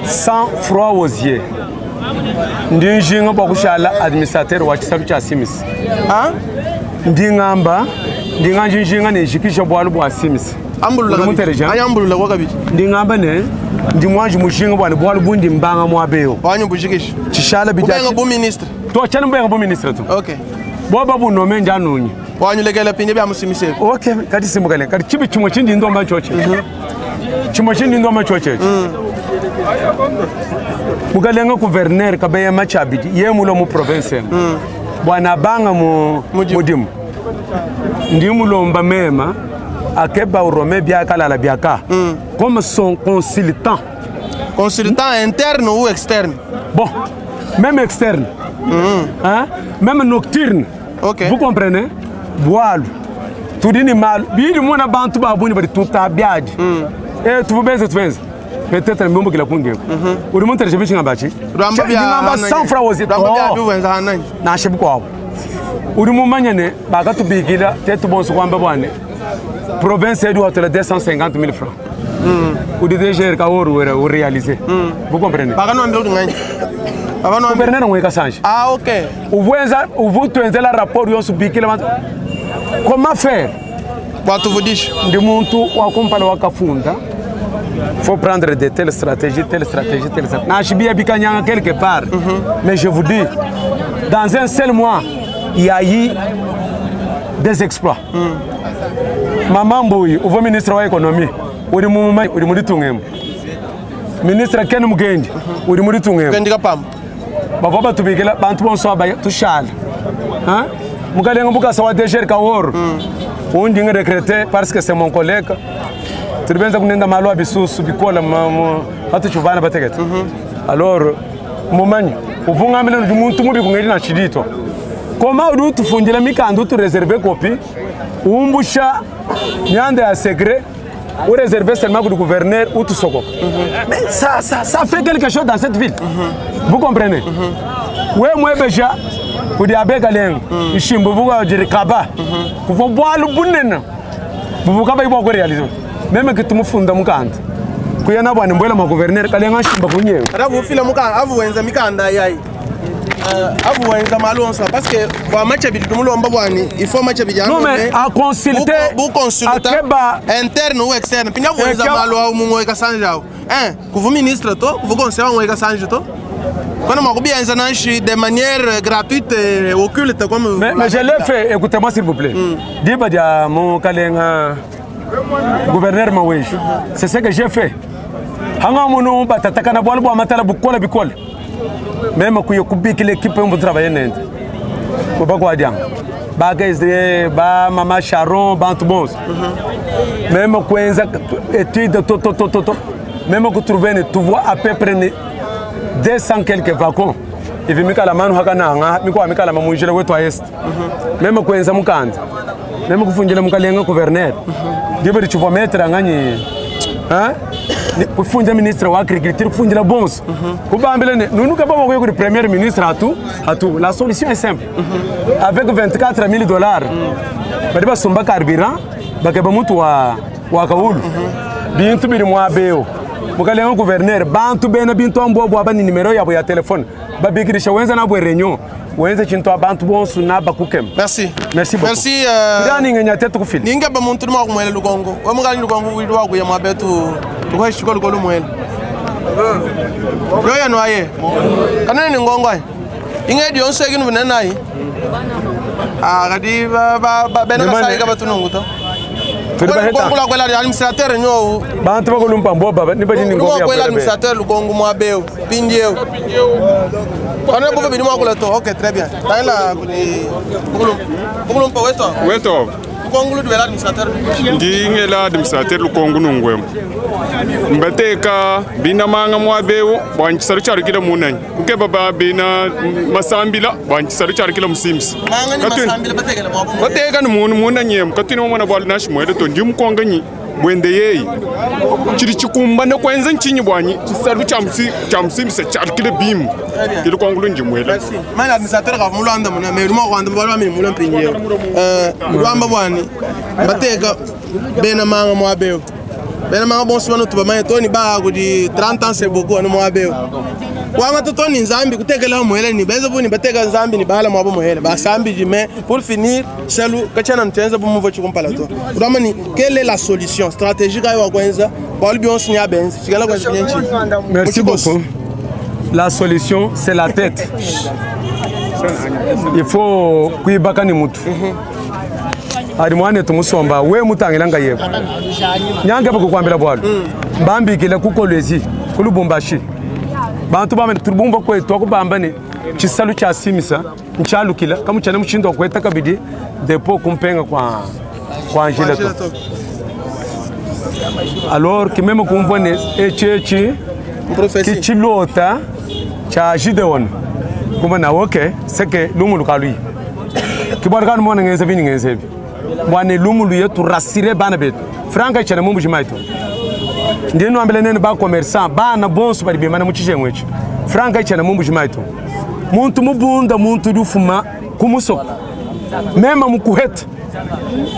S1: sans froid aux yeux. Ndi njinga bwa kushala administrateur wa chisalu cha Simis.
S2: Ha?
S1: Ndi ngamba ndi nganje njinga ne jikisha bwalu bwa Simis.
S2: Ambulula
S1: Uri
S2: kabidi.
S1: mutereja?
S2: Anya ambulula kwa kabidi.
S1: Ndi ngamba ne Ndi mwanji mujinga bwana bwalu bundi mbanga mwabe yo.
S2: Wanyu bujikisha.
S1: Chishala
S2: Ubenga
S1: bidia.
S2: bu ministre.
S1: To chana mbenga bu ministre tu.
S2: Okay.
S1: Boba bu nome njanunyi.
S2: Wanyu lekela pinde bya musimise.
S1: Okay, kati simbukale. Kati chibi chimwe chindi ndomba choche. Chimwe chindi ndomba choche. Mukalenga gouverneur kabeya machabidi ye mulo mu province mm. Bwana banga mu
S2: Mudimu.
S1: mudimu. Ndi mulomba mema akeba urome biakalala biaka comme son consultant.
S2: Consultant interne ou externe?
S1: Bon, même externe. Hein? Même nocturne.
S2: Ok.
S1: Vous comprenez? Boalu. Tudini malu. Bidi mwana bantu babuni bali tuta biadi. Eh tubenze tubenze. Peut-être mbombo kila kunge. Uri muntu rejebi chingambachi.
S2: Rwamba bya
S1: Ngamba 100 francs ozi.
S2: Rwamba bya biwenza hanani.
S1: Nashe bukwabo. Uri mumanyane bakatubikila tetu bonso kwamba bwane. Province yedu watela 250 000 francs. Uri DGR ka oru wera réaliser. Vous comprenez?
S2: Bakanwambira kuti ngani? Bakanwambira.
S1: Gouverneur ngweka sanje.
S2: Ah okay.
S1: Uvuenza uvutwenzela rapport yonso bikila bantu. Comment faire?
S2: Batuvudisha.
S1: Ndi muntu wakumpala wakafunda. Faut prendre de telles stratégies, telle stratégie, telle stratégie. Nachibia bikanyanga quelque part. Mais je vous dis, dans un seul mois, il y a eu des exploits. Mama Mbuyi, uvo ministre wa économie, uri mu uri muri tungemo. Ministre Ken Mugendi, uri muri tungemo.
S2: Kendika pamba.
S1: Bavua batubikila bantu bonso aba tushala. Hein? Mukalenga mbukasa wa DGR Kaworo. Undi ngi recruté parce que c'est mon collègue. Tulibenza kunenda malo bisusu bikola hatu chuvana batekete. Alors mumanyi uvungamile ndi muntu mubi kungeli na chidito. Koma uri utufundira mikanda utu reserve copie umbusha nyanda ya secret ou réservé seulement pour le gouverneur ou tout soko. Mais ça fait quelque chose dans cette ville. Vous comprenez? We mwebeja kudi abeka lengo ishimbo vuka jiri kaba kuvo bwalu bunene buvuka bayi bwa réaliser même que tumufunda mukanda kuyana bwana mbwela ma gouverneur kalenga shimba kunyewe
S2: Ravu fila muka avu wenza mikanda yayi. Avu wenza malonsa parce que bwa macha bidu mulomba bwani il faut macha bijana.
S1: Non, mais à consulter,
S2: bu consultant
S1: akeba
S2: interne ou externe. Pinga wenza
S1: Eka-
S2: malo au mungo ekasanja au. Hein, kuvu ministre to, kuvu conseiller ngo ekasanja to. Kono makubienza nanshi de manière gratuite et occulte comme
S1: Mais je l'ai fait, écoutez-moi s'il vous plaît. Diba dia mon kalenga gouverneur Mawesh. C'est ce que j'ai fait. Hanga munu batataka na bwalu bwa matala bukola bikola. Même kuyo kubiki l'équipe on travailler nende. Kuba kwa diang. Ba gaisre ba mama Sharon bantu bons. Même kwenza étude to to to to to. Même ku trouver ne tu vois à peu près ne 200 quelques wagons. Ivi mikala manu hakananga mikwa mikala mamunjira wetu est. Même kwenza mukanda. Même kufunjira mukalenga gouverneur. Dibe chuvwa metra ngani. Hein? Kufunja ministre wa agriculture kufunjira bonso. Kubambile ne nunu kaba wakuye kuri premier ministre atu atu la solution est simple. Avec 24 000 dollars. Bari basomba carburant bakeba mutu wa wa kaulu. Bintu biri mwabeo. Mukalenga gouverneur bantu bena bintu ambwa bwa bani numero yabo ya telefone. Babikirisha wenza nabwe réunion. Wenza chintu abantu bonso na bakukem.
S2: Merci.
S1: Merci beaucoup.
S2: Merci.
S1: Ndani ngenya tetu kufili.
S2: Ninga ba muntu nima kumwele lukongo. We mukali lukongo wilu wakuya mwabetu. Tukweshiko lukolo mwele. Yoya nwaye. Kanene ni ngongo ay. Inge dionse kinu vinena ayi. Ah kadi ba ba ba bena
S1: Nemane-
S2: kasai ka batunungu to.
S1: Tuli baheta.
S2: Lukongo la kwela administrateur nyo.
S1: Bantu bakulumpa mboba niba ni
S2: Lukongo
S1: ngombe ya
S2: kwela
S1: kwela.
S2: administrateur lukongo mwabeo. Pindieu. Kanene buve bini mwakula to. Okay, très bien. Tangela kuni bukulum. Bukulumpa weto.
S3: Weto
S2: Lukongo ludwela administrateur.
S3: ndingela administrateur lukongo nungwemo mbateka bina manga mwabewu bwanchisalu charikila munanyi kukeba ba bina masambila bwanchisalu charikila musimisi
S2: Manga ni
S3: Katwini-
S2: masambila batekela mwabo.
S3: bateka ni munu munanyemo katwini wamwana bwalu nashimwele to ndi mukonganyi bwende yeyi chili chikumbana kwenza nchinyi bwanyi chisalu cha musimisi charikile bimu kilukongo lunjimwele
S2: Merci. Mani administrateur ka mulwanda muna me ruma kwanda balwa mi mula mpinje. Lwamba bwani bateka bena manga mwabeo. Bena manga bonso bano tuba mai toni ba kudi 30 ans c'est beaucoup anu mwabeo. Kuangata to ni Nzambi kutekela muhele ni benza bu ni bateka Nzambi ni bala mwabo muhele basambiji mais pour finir salu kachana ntenza bu muvo chikumpala to. Udama ni quelle est la solution stratégique ayo kwenza bwalu bionso nya benza chikala kwa nchi.
S1: Merci beaucoup. La solution c'est la tête. Il faut kuibaka ni mutu. Ali mwane tumusomba we mutangila nga yebo. Nyange bakukwambila bwalu. Mbambikile kukolwezi kulubumbashi. Bantu bamene tulubumba kwetu akubamba ni chisalu cha simisa nchalukila kama chana mushindo kweta kabidi depo kumpenga kwa kwa Angela to. Alors que même kumvone echechi kichilota cha Gideon kumba na okay c'est que lumulu kalui kibora kan mona ngenze bini ngenze bi mwane lumulu yetu rassurer bana betu franka chana mumbu jimaito ndino ambele nene ba commerçant bana bonso bali bimana muchijengwe echi franka chana mumbu jimaito muntu mubunda muntu dufuma kumusoko mema mukuheta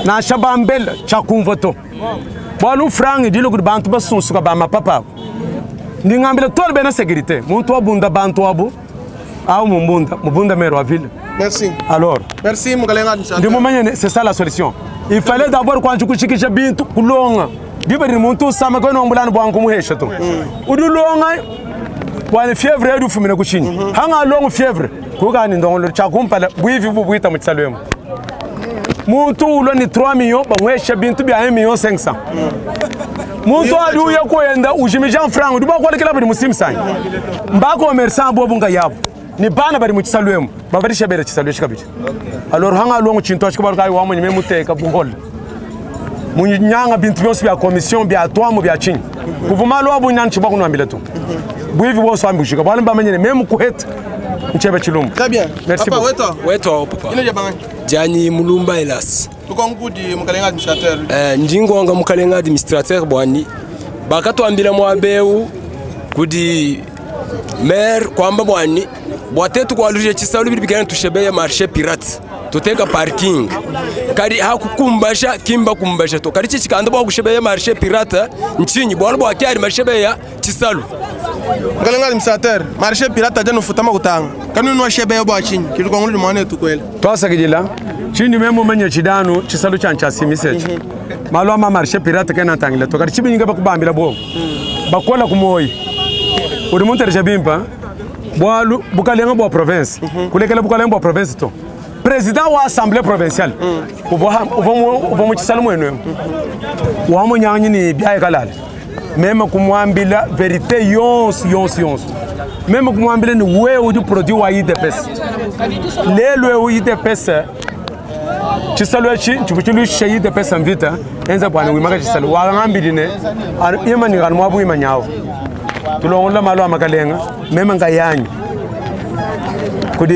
S1: na shabambela chakumva to bwalu frangi dilo ku bantu basunsuka ba mapapa ndingambele tole bena sécurité muntu wabunda bantu abu au mumbunda mubunda mero ville.
S2: Merci.
S1: Alors
S2: merci mukalenga.
S1: Ndimo c'est ça la solution. Il fallait d'abord kwanza kushikisha bintu kulonga dibari muntu sama kwa nombulana bwangu muhesha to udulonga bwana fièvre yedu fumina kuchinyi hanga longo fièvre kugani ndongolo chakumpala bwivi bubwita mu chisalwemo muntu ulo ni 3 millions bamwesha bintu bya 1 million 500 muntu ali uya kwenda ujimija franc duba kwalekela bali musimsanya mbako commerçant bo bunga yabo ni bana bali mu chisalwemo babarisha bere chisalwe shikabiri alors hanga longo chintu ashikaba kai wa munyi muteka buhol munyanga bintu byose bya commission bya twamo bya chinyi kuvuma lo abu nyanchi bakunwambile tu bwivi bose ambushika bwana bamenyene meme kuheta nchebe chilumbu.
S2: Très bien.
S1: Merci
S2: papa
S1: beaucoup.
S2: Weto.
S4: Weto papa.
S2: Ino jabangani.
S4: Jani Mulumba Elas.
S2: Tukongudi mukalenga administrateur.
S4: Ndingonga mukalenga administrateur bwani. Bakatwambila mwabeu kudi maire kwamba bwani bwatetu kwaluje chisalu bili bikana tushebeye marché pirate. Tuteka parking. Kari hakukumbasha kimba kumbasha to. Kari chichikanda bwa kushebeye marché pirate nchinyi bwalo bwa kyari marché beya chisalu.
S2: Mukalenga administrateur marché pirate ajano futama kutanga. Kanu no shebeye bwa chinyi kilukongudi mwana tukwele.
S1: Twasakijila chindi memo menye chidanu chisalu chancha simisechi malo ama marché pirate kana tangila to kari chibinyinga bakubambila bo bakola kumoyi uri munteresha bimpa bwalu bukalenga bwa province kulekela bukalenga bwa province to président wa assemblée provinciale uvo mu chisalu mwenu wa munyanyi ni byaye kalala meme kumwambila vérité yonse yonse yonse meme kumwambila ni wewe udi produit wa IDPS lelo UDPS chisalu echi nchivuchilushe UDPS mvita enza bwana wimaka chisalu wangambili ima ni kanu mwabu ima nyawo tulongola malo amakalenga meme ngayanyi kudi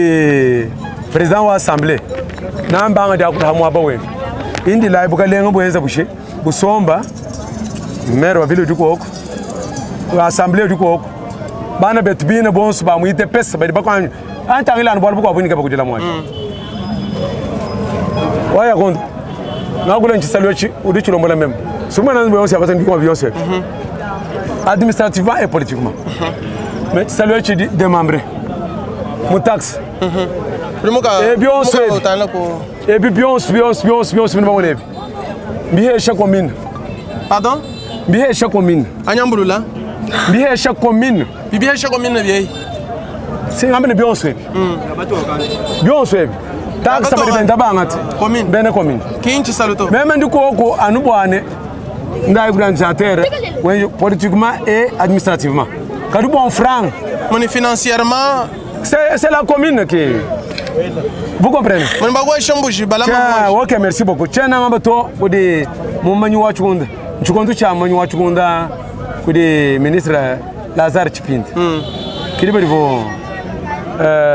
S1: président wa assemblée nambanga dia kula mwaba wenu indi lai bukalenga bwenza bushe busomba maire wa ville dikoko wa assemblée dikoko bana betu bina bonso ba mu UDPS bali bakwanyu antangila anu bwalo bwa bunika bakudila mwaji waya kondo ngakula nchisalu echi udi chilombola meme sumana nzi bwonse abatandi kwa byonse administrativement et politiquement mais chisalu echi démembré mu taxe
S2: Primuka.
S1: Eh, byonse.
S2: Utana ko.
S1: ebi byonse byonse byonse byonse bino babona ebi mbihesha commune
S2: Pardon?
S1: mbihesha commune
S2: Anyambulula.
S1: mbihesha commune
S2: Bibihesha commune byeyi.
S1: singambe byonse ebi byonse ebi taxe bali benda bangati
S2: Commune.
S1: bene commune
S2: Kinchi saluto.
S1: meme ndikoko anu bwane ndayi administrateur oui, politiquement et administrativement kadi bon franc
S2: Moni financièrement
S1: c'est la commune qui vous comprenez.
S2: Moni bagwa shambuji balama.
S1: Tiens, ok merci beaucoup tiens ngamba to kudi mumanyi wa chikunda nchikondu cha manyi wa chikunda kudi ministre Lazare Chipindi kili bali vo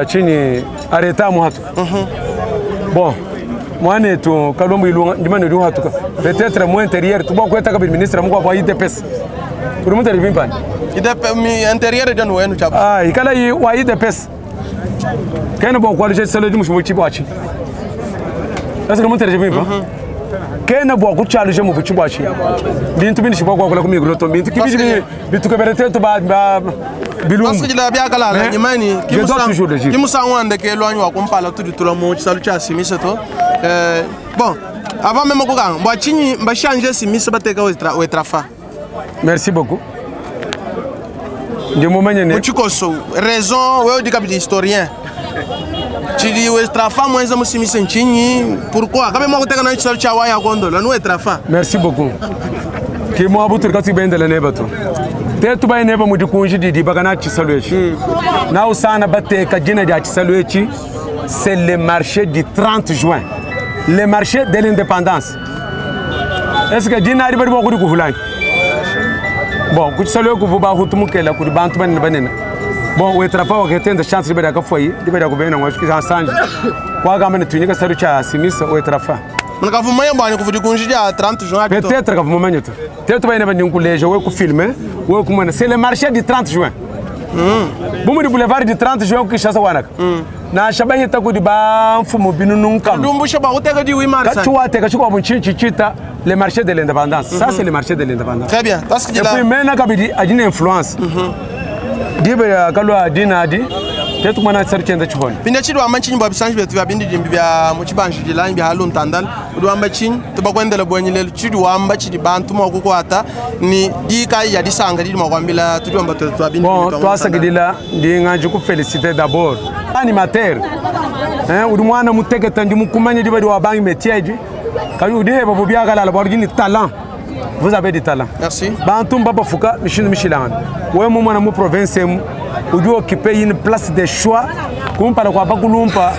S1: chini arrêta muhatuka bon mwane tu kalombo ilunga ndimane du hatuka peut-être moins intérieur tu bon kweta kabili ministre mukwa kwa IDPS uri mutari bimpani
S2: IDP mi intérieur dan wenu chabu.
S1: ah ikala yi wa IDPS kena bon kwa lije selo di mushibo chibo achi est-ce que mutari bimpa Kena bua kutshialuja mu butshi bua tshinyi? Bintu bindi tshibua kuakula ku micro to, bintu kibidi bitukebele tetu ba ba bilumbu.
S2: Twasakidila biakalala
S1: Mais
S2: nyimani
S1: je dois toujours le dire.
S2: ki musangu wa ndekelu anyi wa kumpala tudi tulua mu tshisalu tshia simise to. Bon, avant meme kukanga, bua tshinyi mbashange simise bateka wetrafa?
S1: Merci beaucoup. Ndi mumanye ne
S2: Mu tshikoso raison wewe udi kabidi historien. Tshidi wetrafa mwenza mu simise ntshinyi? Pourquoi? Kabe mwa kuteka na tshisalu tshia waya kondola nu wetrafa.
S1: Merci beaucoup. Ki mwa butur katsi bendele ne batu. Tetu bai neba mudi kunji didi bakana tshisalu etshi. Na usana bateka dina dia tshisalu etshi, c'est le marché du 30 juin. Le marché de l'indépendance. Est-ce que dina ari bari bokuri kuhulani? Bon, kutshisalu eku vuba hutu mukela kuri bantu banene banene. Bon, wetrafa waketenda chance libera ka foyer, libera kubena ngwa sanji. Kwa gamba ne tunyika salu cha simisa wetrafa.
S2: Mnakavumanya bwana kuvudi kunji dia 30 juin akito.
S1: Peut-être kavumanya tu. Tetu bayina bandi nkuleja we ku filmer, we kumona. C'est le marché du 30 juin. Bumu di boulevard du 30 juin ku Kinshasa wanaka. Na shabahita kudi ba mfumo binu nunkam.
S2: Dumbusha ba uteka di 8 mars.
S1: Kachu wateka chiko bunchinchi chita le marché de l'indépendance. Ça c'est le marché de l'indépendance.
S2: Très bien. Parce que
S1: Et puis maintenant kabidi adine influence. Dibe ya kalwa dina adi. Tetu kumana tsari chenda chihoni.
S2: Pinda chidi wamba chinyi bwa bisanji betu bya bindi dimbi bya mu chibanji dilanyi bya haluntandal. Udi wamba chinyi tubakwendela bwenyi lelo chidi wamba chidi bantu mwa kukwata ni dika ya disanga didi mwa kwambila tudi wamba tu twa bindi
S1: Bon,
S2: dimbi twa
S1: toi sakidila ndi nganje ku féliciter d'abord. Animateur. Hein, udi mwana muteketa ndi mukumanye di badi wa bangi métier di. Kali udi heba bu byakalala bwa ni talent. Vous avez du talent.
S2: Merci.
S1: Bantu mbaba fuka mishindu mishilangana. Wewe mu mwana mu province mu udi occuper une place de choix kumpala kwa bakulumpa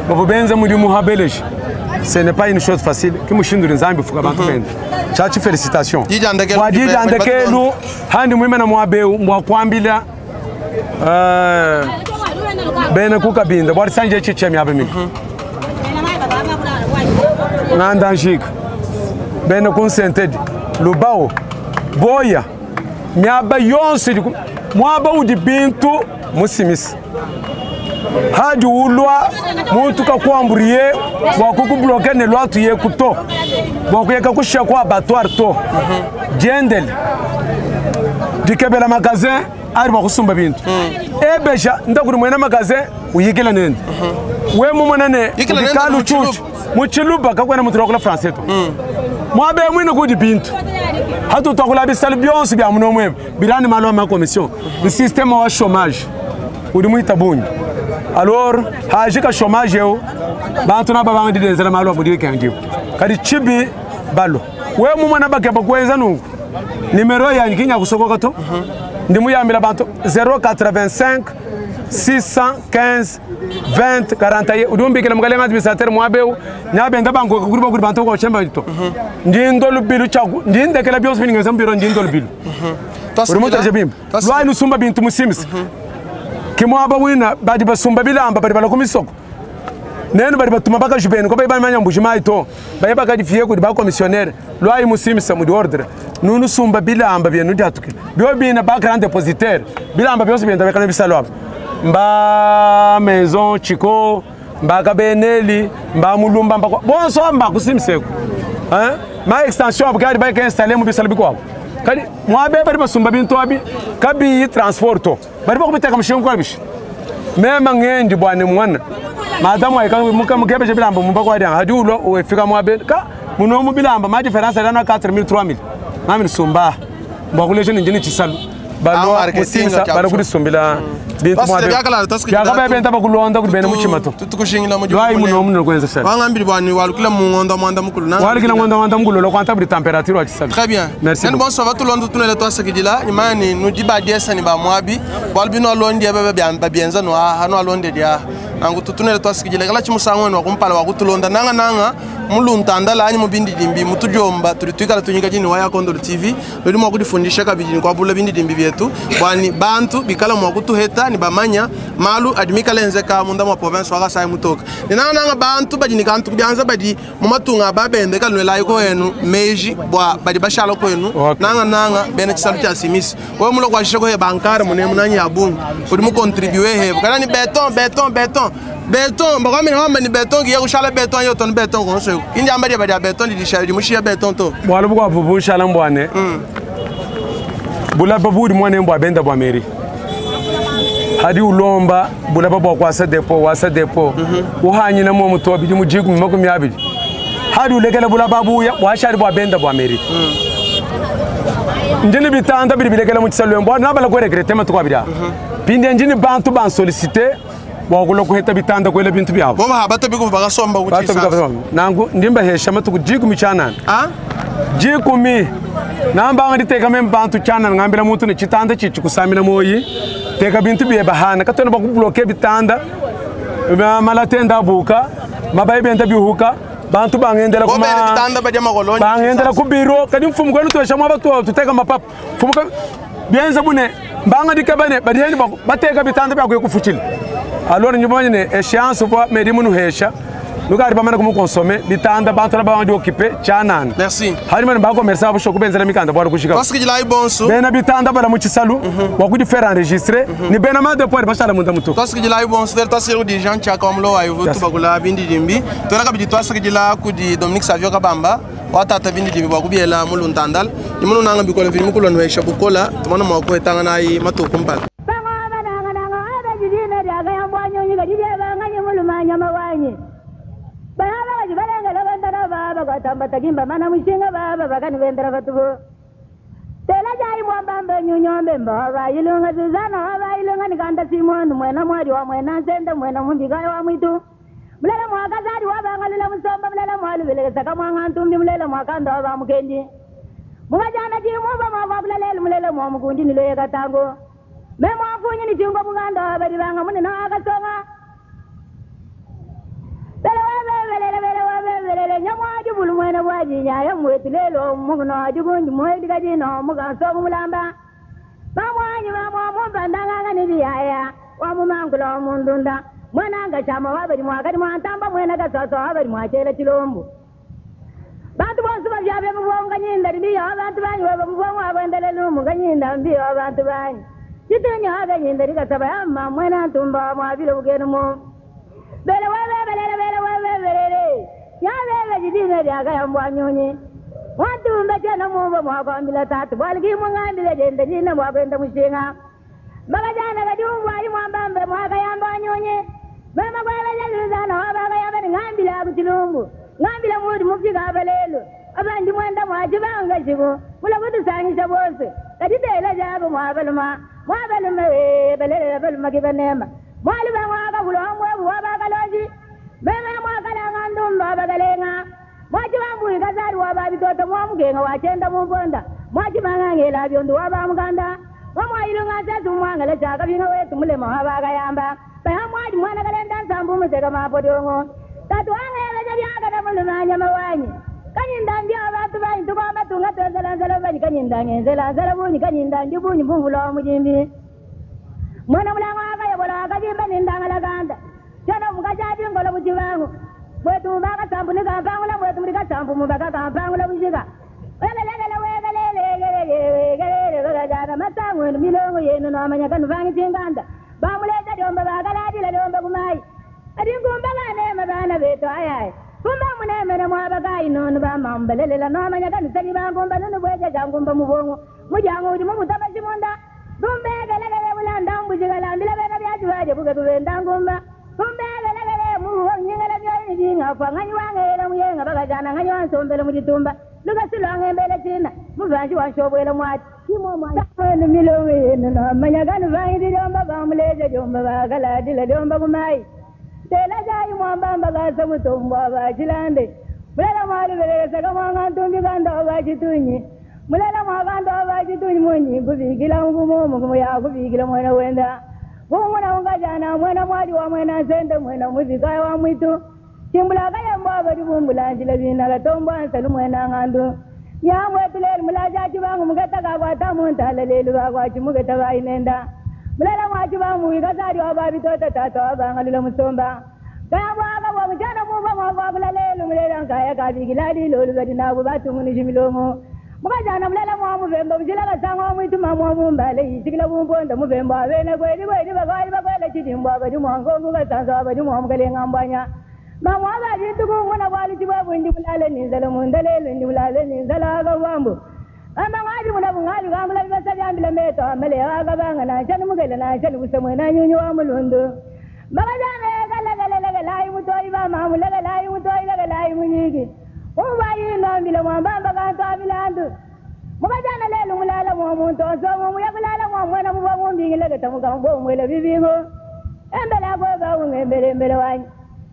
S1: bavubenze muri muhabeleje. Ce n'est pas une chose facile. Ki mushindu nzambi fuka bantu bende. Chachi félicitations.
S2: Didi andekelu
S1: Wa Didi
S2: kipe-
S1: andekelu handi mwimena mwabeu mwa kwambila bene kukabinda bwari sanje chiche myabe mimi. Nganda njika. Bene kunsentedi lubao boya myaba yonse mwaba udi bintu musimisi. Hadi ulwa muntu kakwamburiye wakukubloke ne lwatu ye kuto wakuyeka kushia kwa abattoir to jendel dikebela magasin ari bakusumba bintu ebeja ndakuri mwena magasin uyikila nende we mumona ne
S2: Yikila nende
S1: udikalu
S2: mu Chiluba.
S1: chuchu mu Chiluba kakwena muntu wakula français to mwabe mwine kudi bintu hatu twakula bisalu byonse bya muno mwebe birani malo ma commission ni système wa chômage uri mwita bungi alors hajika chômage yo bantu na babanga didenzela malo mu weekend yo kadi chibi balo we mumona bakeba kwenza nungu numero yanyu kinya kusokoka to ndi muyambira bantu 085 615 20 41 udumbikile mukalenga administrateur mwabeu nyabenda bango kuri bakuri bantu ko chemba to ndi ndolu bilu chaku ndi ndekela byose biningeza mbiro ndi ndolu bilu uri mutaje bimba lwa nusumba bintu musimisi kimwaba wina badi basumba bilamba badi balakumisoko nenu badi batuma bakajubeni ko bayi manya mbuji mai to bayi bakadifiye kudi ba commissionnaire lwa imusimisa mudi ordre nunu sumba bilamba byenu dyatuke byo bina ba grand dépositaire bilamba byose byenda bekana bisalo abo mba maison chiko mba kabeneli mba mulumba mba bonso mba kusimiseko hein ma extension abo kadi bayi installer mu bisalo bikwabo kadi mwabe badi basumba bintu abi kabi transport to badi bakubiteka mushinga kwa bishi mema ngendi bwane mwana madamu ayika muka mukebeje bilamba mumba kwa dyanga hadi ulo wefika mwabe ka muno mu bilamba ma difference dana 4000 3000 mami sumba mbakuleje ninjini chisalu balo
S2: Ah, marketing
S1: musimisa
S2: cha
S1: balo kuri sumbila bintu
S2: Basi
S1: mwabe
S2: byakalala, tasiki
S1: byakabaye benta bakulonda kuri bene muchima to
S2: Tutukushingila mu
S1: lwayi muno muno kwenza shala
S2: Wangambiri bwani walukila mu ngonda mwanda mukulu na.
S1: walikila ngonda wanda mukulu kwanta buri temperature wa chisalu
S2: Très bien.
S1: Merci
S2: Nani
S1: beaucoup.
S2: bonso batulonda tunele twasakidila nyimani nudi badiesa ni bamwabi bwalubino alondi ebe babienza no hano alonde dia nangu tutunele twasikidila kala chimusango wa kumpala wa kutulonda nanga nanga muluntandala anyi mubindi dimbi mutujomba tuli twikala tunyika jini waya Kondolo TV luli mwa kudifundisha kabidi ni kwabula bindi dimbi byetu bwani bantu bikala mwa kutuheta ni bamanya malu adimika lenzeka munda mwa province wakasai mutoka ni nanga nanga bantu badi ni kantu byanza badi mu matunga babende kalwela yuko wenu meji bwa badi bashala kwenu
S1: Okay.
S2: nanga nanga bene chisalu cha simisi wewe mulo kwashisha ko he bankare mune munanyi ya bungi uri mu contribuer he kana ni beton beton beton Beton bakwamina wamba ni beton kiye kushala beton yo ton beton konso. Indi amba dia badia beton di disha di mushiya beton to.
S1: Bwalu bukwabu bushala mbwane. Bulaba budi mwane mbwa benda bwa meri. Hadi ulomba bulaba bwa kwasa depo wasa depo. Uhanyina mo muto bidi mujiku 20. Hadi ulekela bulaba buya washari bwa benda bwa meri. Njini bitanda bidi bilekela mu tsalo mbwa nabala ko regretter matuko abira. Pinde njini bantu ban solliciter wakulo kuheta bitanda kwela bintu byabo.
S2: Bo ba bato biko bakasomba
S1: Bato
S2: kuchisa.
S1: bikaba nangu ndimba hesha matuko 10 chanana.
S2: Ah?
S1: 10 namba ngadi teka mem bantu chanana ngambira muntu ne chitanda chichi kusamina moyi teka bintu bye bahana katona bakubloke bitanda malatenda buka mabayi benda bihuka bantu bangendela
S2: Bo
S1: kuma
S2: bene bitanda badia makoloni.
S1: bangendela ku biro kadi mfumu kwenu tuwesha mwa batu tuteka mapapa mfumu bienza bune mbanga dikabane badiheni bateka bitanda bya kufuchila alors nyumanye ne échéance kwa meri munu hesha nukari bamana kumukonsome bitanda bantu na bandi occupé chanana
S2: Merci.
S1: hari mani ba commerçant abusho kubenzela mikanda bwa kushika
S2: Twasikijila ibonso.
S1: bena bitanda bala mu chisalu wakudi faire enregistrer ni bena ma de point bashala munda mutu
S2: Twasikijila ibonso tele twasikijila kudi Jean Chaka wa mulo wayo
S1: Yes.
S2: tubakula bindi dimbi. Twela kabidi twasikijila kudi Dominique Savio Kabamba watata bindi dimbi bwa kubiela muluntandal. Nimunu nanga bikola mfini mukulo nwesha bukola tumana mwako etanga nayi matuku mpala.
S5: Tagimba mana mushinga baba bakani bendera batubu tela jai mwambambe nyunyombe mba ilunga zuzana wa ilunga nikanda simonu mwena mwari wa mwena nsende mwena mumbikayo wa mwitu mulela mwakazari wa bangalula musomba mulela mwaluvelekesa kamwanga ntumbi mulela mwakanda wa bamukendi mumajana chimuba mwavwakulalelu mulela mwamukundi niloye katango me mwafunyi ni chingo muganda wa bali banga munene wakasonga bele wabebelele bele wabebelele nyamwaji bulu mwene bwajinyaya mwetu lelo muguno ajugunji mwedikajino mugansomu mulamba bamwanyi bamwamumbandanganga niliyaya wamumangula wamundunda mwenanga chama wabali mwakati mwantamba mwena kasoso wabali mwachela chilombo bantu bonse bavyabe mubonga nyinda libiyo abantu banyi baba mubongo abendele lumu kanyinda mbiyo abantu banyi chitunya wabe nyinda likasaba yama mwena ntumba mwabile bugenu mu bele webebelele bele webebelele yabebe jidine lyakayambwa nyunyi mwatumba chena mumbo mwakwambila tatu bwalikimwe ng'ambile jende jine mwakwenda mushinga bakajana kadiumbwayi mwambambe mwakayamba nyunyi mema kwebeleluzana wabakayamba ning'ambile akuchilumbu ng'ambile mudi mufika abalelo abandi mwenda mwachibanga shiku mula kutusangisha bose katitela jabo mwabaluma mwabaluma belele baluma kibanema mwaluba mwakabulo mwebu wabakaloji meme mwakalanga ndumba abakalenga mwachibambuyi kazali wababitoto mwamukenga wachenda mumponda mwachimang'ang'ela byondu wabamukanda wamwayilunga nsesu mwangala chakabinga wetu mulema wabakayamba baya mwaji mwana kalenda nsambu museka mapotyongo tatu wang'eleja byakana mulumanya mawanyi kanyinda mbya abantu banyi tukwamba tunga twenzelanzela banyi kanyinda ngenzelanzela bunyi kanyinda ndi bunyi bumbulo mujimbi mwana mulango akayobola akajimba nindangala kanda chana mukachaji ngolo muchibangu mwetu mubaka sambu nikampangula mwetu mulika sambu mubaka kampangula bushika wegelelele wegelele bakajana masangu enu milongo yenu nomanya kanu vangi chinganda bamuleta lyomba bakaladila lyomba kumayi ati nkumba banema bana betu ayayi kumba munemene mwabakayi nonu bamambelelela nomanya kanisali bankumba nunu bweja jankumba mubongo mujangu uli mumutabashi munda kumbegelekele bulanda mbujikalambila bena byajibaje buke tubenda ngumba kumbegelekele muho nyingela byoyini bingafwa nganyi wangela muyenga bakajana nganyi wansombele mujitumba lukasi lwangembele china muvanji wanshobwele mwati kimomwenu milongo yenu nomanya kanu vangidi lyomba bamuleje lyomba bakaladila lyomba kumayi tela jayi mwambamba kasa mutombwa bachilande mulela mwalubelelesaka mwanga ntumbi kanda bachitunyi mulela mwakanda bachitunyi munyi kubikila mukumomo kumuyakubikila mwena wenda kumuna ungajana mwena mwali wa mwena nsende mwena muzikaya wa mwitu chimbula kayambo bali bumbulanjila bina katombwa nsalu mwena ng'andu nyamwetuleli mulaja chibangu muketa kakwata muntala lelu bakwachi muketa bayinenda mulela mwachibangu wikasali wababitota tata wabangalula musomba kayabwaka bwa muchana muba mwakwakula lelu mulela nkaya kabikila lilolu bali nabo batungunishimilomo Mukajana mulala mwa muvemba bujila kasanga mwituma mwa mumbale yisikila bumponda muvemba abene kweli kweli bakwali bakwela chidimbwa badi mwangongo kasanza badi mwa mukalenga mbwanya. Mamwa bajintu kunguna kwali chibwa bundi mulale ninzala mundale ndi mulale ninzala akabambu. Ama ngaji mula bungaji kangula bibasa byambila meto amale akabanga na chani mugele na chani busemwe na nyunyu wa mulundu. Bakajana kala kala kala lai mutoi ba mamula lai mutoi la lai munyiki. Ubayi nambila mwambamba kantu abilandu. Mukajana lelo mulala mwa muntu onso mu yakulala mwa mwana muba mumbingile katamuka mbo mwele bibingo. Embele goga ungembele mbele wanyi.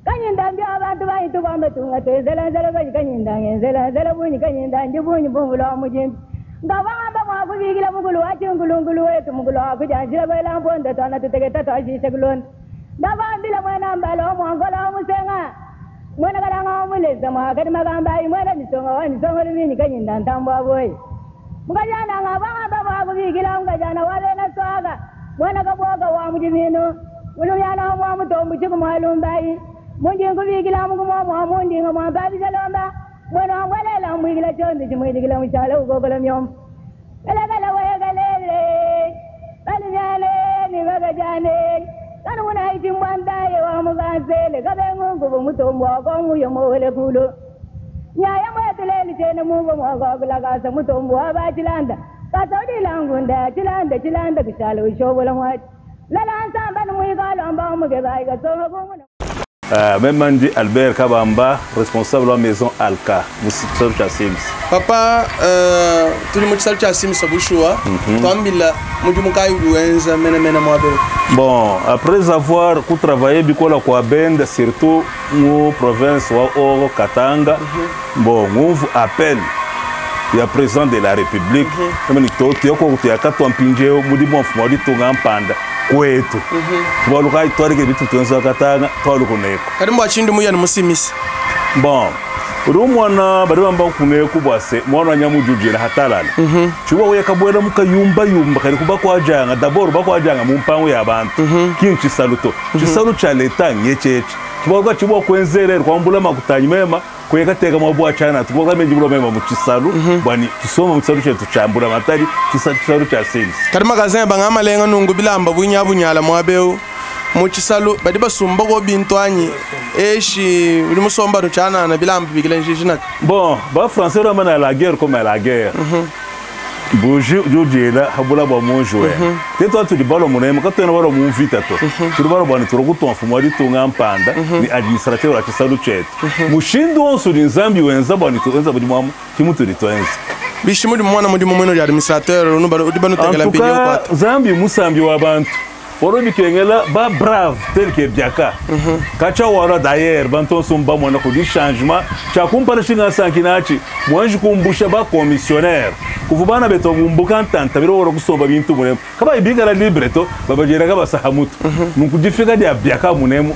S5: Kanyinda mbyo abantu bayitu kwamba tunga tezela nzela banyi kanyinda ngenzela nzela bunyi kanyinda ndi bunyi bumbulo mujimbi. Ngabamba mwakubikila mukulu wa chingulungulu wetu mukulu wa kujanjila kwela mponda twana tuteketa twashishe kulonda. Ndabambila mwana mbalo mwangola musenga. Mwana kalanga omuleza mwakati magamba imwana misonga wa misonga lumini kanyinda ntambwa boyi. Mukajana ngabamba mwakubikila mukajana wabena swaga. Mwana kabwoka wa mujimino. Mulumyana mwa mutombu chikumwalumbayi. Munjingu bikila mukumwa mwa mundinga mwa mbabijalomba. Mwana wangwelela mwigila chondi chimwidigila mushala ugogola myombo. Kalakala wayagalele. Balumyane ni bagajane. Kanu muna ichimbwandaye wa mukansele. Kabengungu bumutombo wakonguyo mowele kulo. Nyaya mwetuleli chene mungu mwakogula kasa mutombo wabachilanda. Kasaudi langunda chilanda chilanda kushala ushobola mwachi. Lala nsamba numwikalo mba umugebayi kasonga kumuna.
S6: Même Andy Albert Kabamba, responsable de la maison Alka, muchisalu cha Sims.
S2: Papa, tuli muchisalu cha Sims bushua, twambila mudimu kayi uwenza mena mena mwabe.
S6: Bon, après avoir travaillé bikola kwa bende surtout mu province wa Oro Katanga, bon, nguvu appel ya président de la République. Kama ni toto yoko kutuyakatwa mpinjeo mudimu mfumo walitunga mpanda kwetu. Twaluka itwarike bitu tuenza Katanga twalukuneko.
S2: Kadi mbwa chindu muya ni musimisi.
S6: Bon, uri umwana bari bamba kuneko bwase mwana nyamujujira hatalala. Chuba we kabwera mukayumba yumba kari kuba kwajanga d'abord bakwajanga mu mpango ya bantu. Kinchi saluto. Chisalu cha leta nyecheche. Kibaga chibwa kwenzerera kwambula makutanyi mema kwekateka mabwa chana tukoga menji bulo mema mu chisalu bwani tusoma mu chisalu chetu chambula matali chisalu cha Sims.
S2: Kadi magazin banga malenga nungu bilamba bunya bunyala mwabeu mu chisalu badi basumba go bintwanyi eshi uri musomba ruchana na bilamba bigila njijina.
S6: Bon, ba français ramana la guerre comme à la guerre. Buji jujela habula bwa monjwe. Teto atu di balo munema kato na balo mumvita to. Turi balo bwani turokuto mfumo wali tunga mpanda ni administrateur wa chisalu chetu. Mushindo onso ni nzambi wenza bwani tuenza budi mwamu kimutu ni tuenza.
S2: Bishi muri mwana muri mumweno ya administrateur nuba udibano tegela
S6: En tout
S2: mpinyo
S6: cas,
S2: kwata.
S6: Zambi musambi wa bantu. Oro bikengela ba brave tel que biaka. Kacha wala d'ailleurs bantu sumba mwana kudi changement. Cha kumpala shinga sankinachi. Mwanji kumbusha ba commissionnaire. Kuvubana beto ngumbuka ntanta biro woro kusomba bintu munemu. Kaba ibigara libre to babajera kaba sahamutu. Nukudifika dia biaka munemu.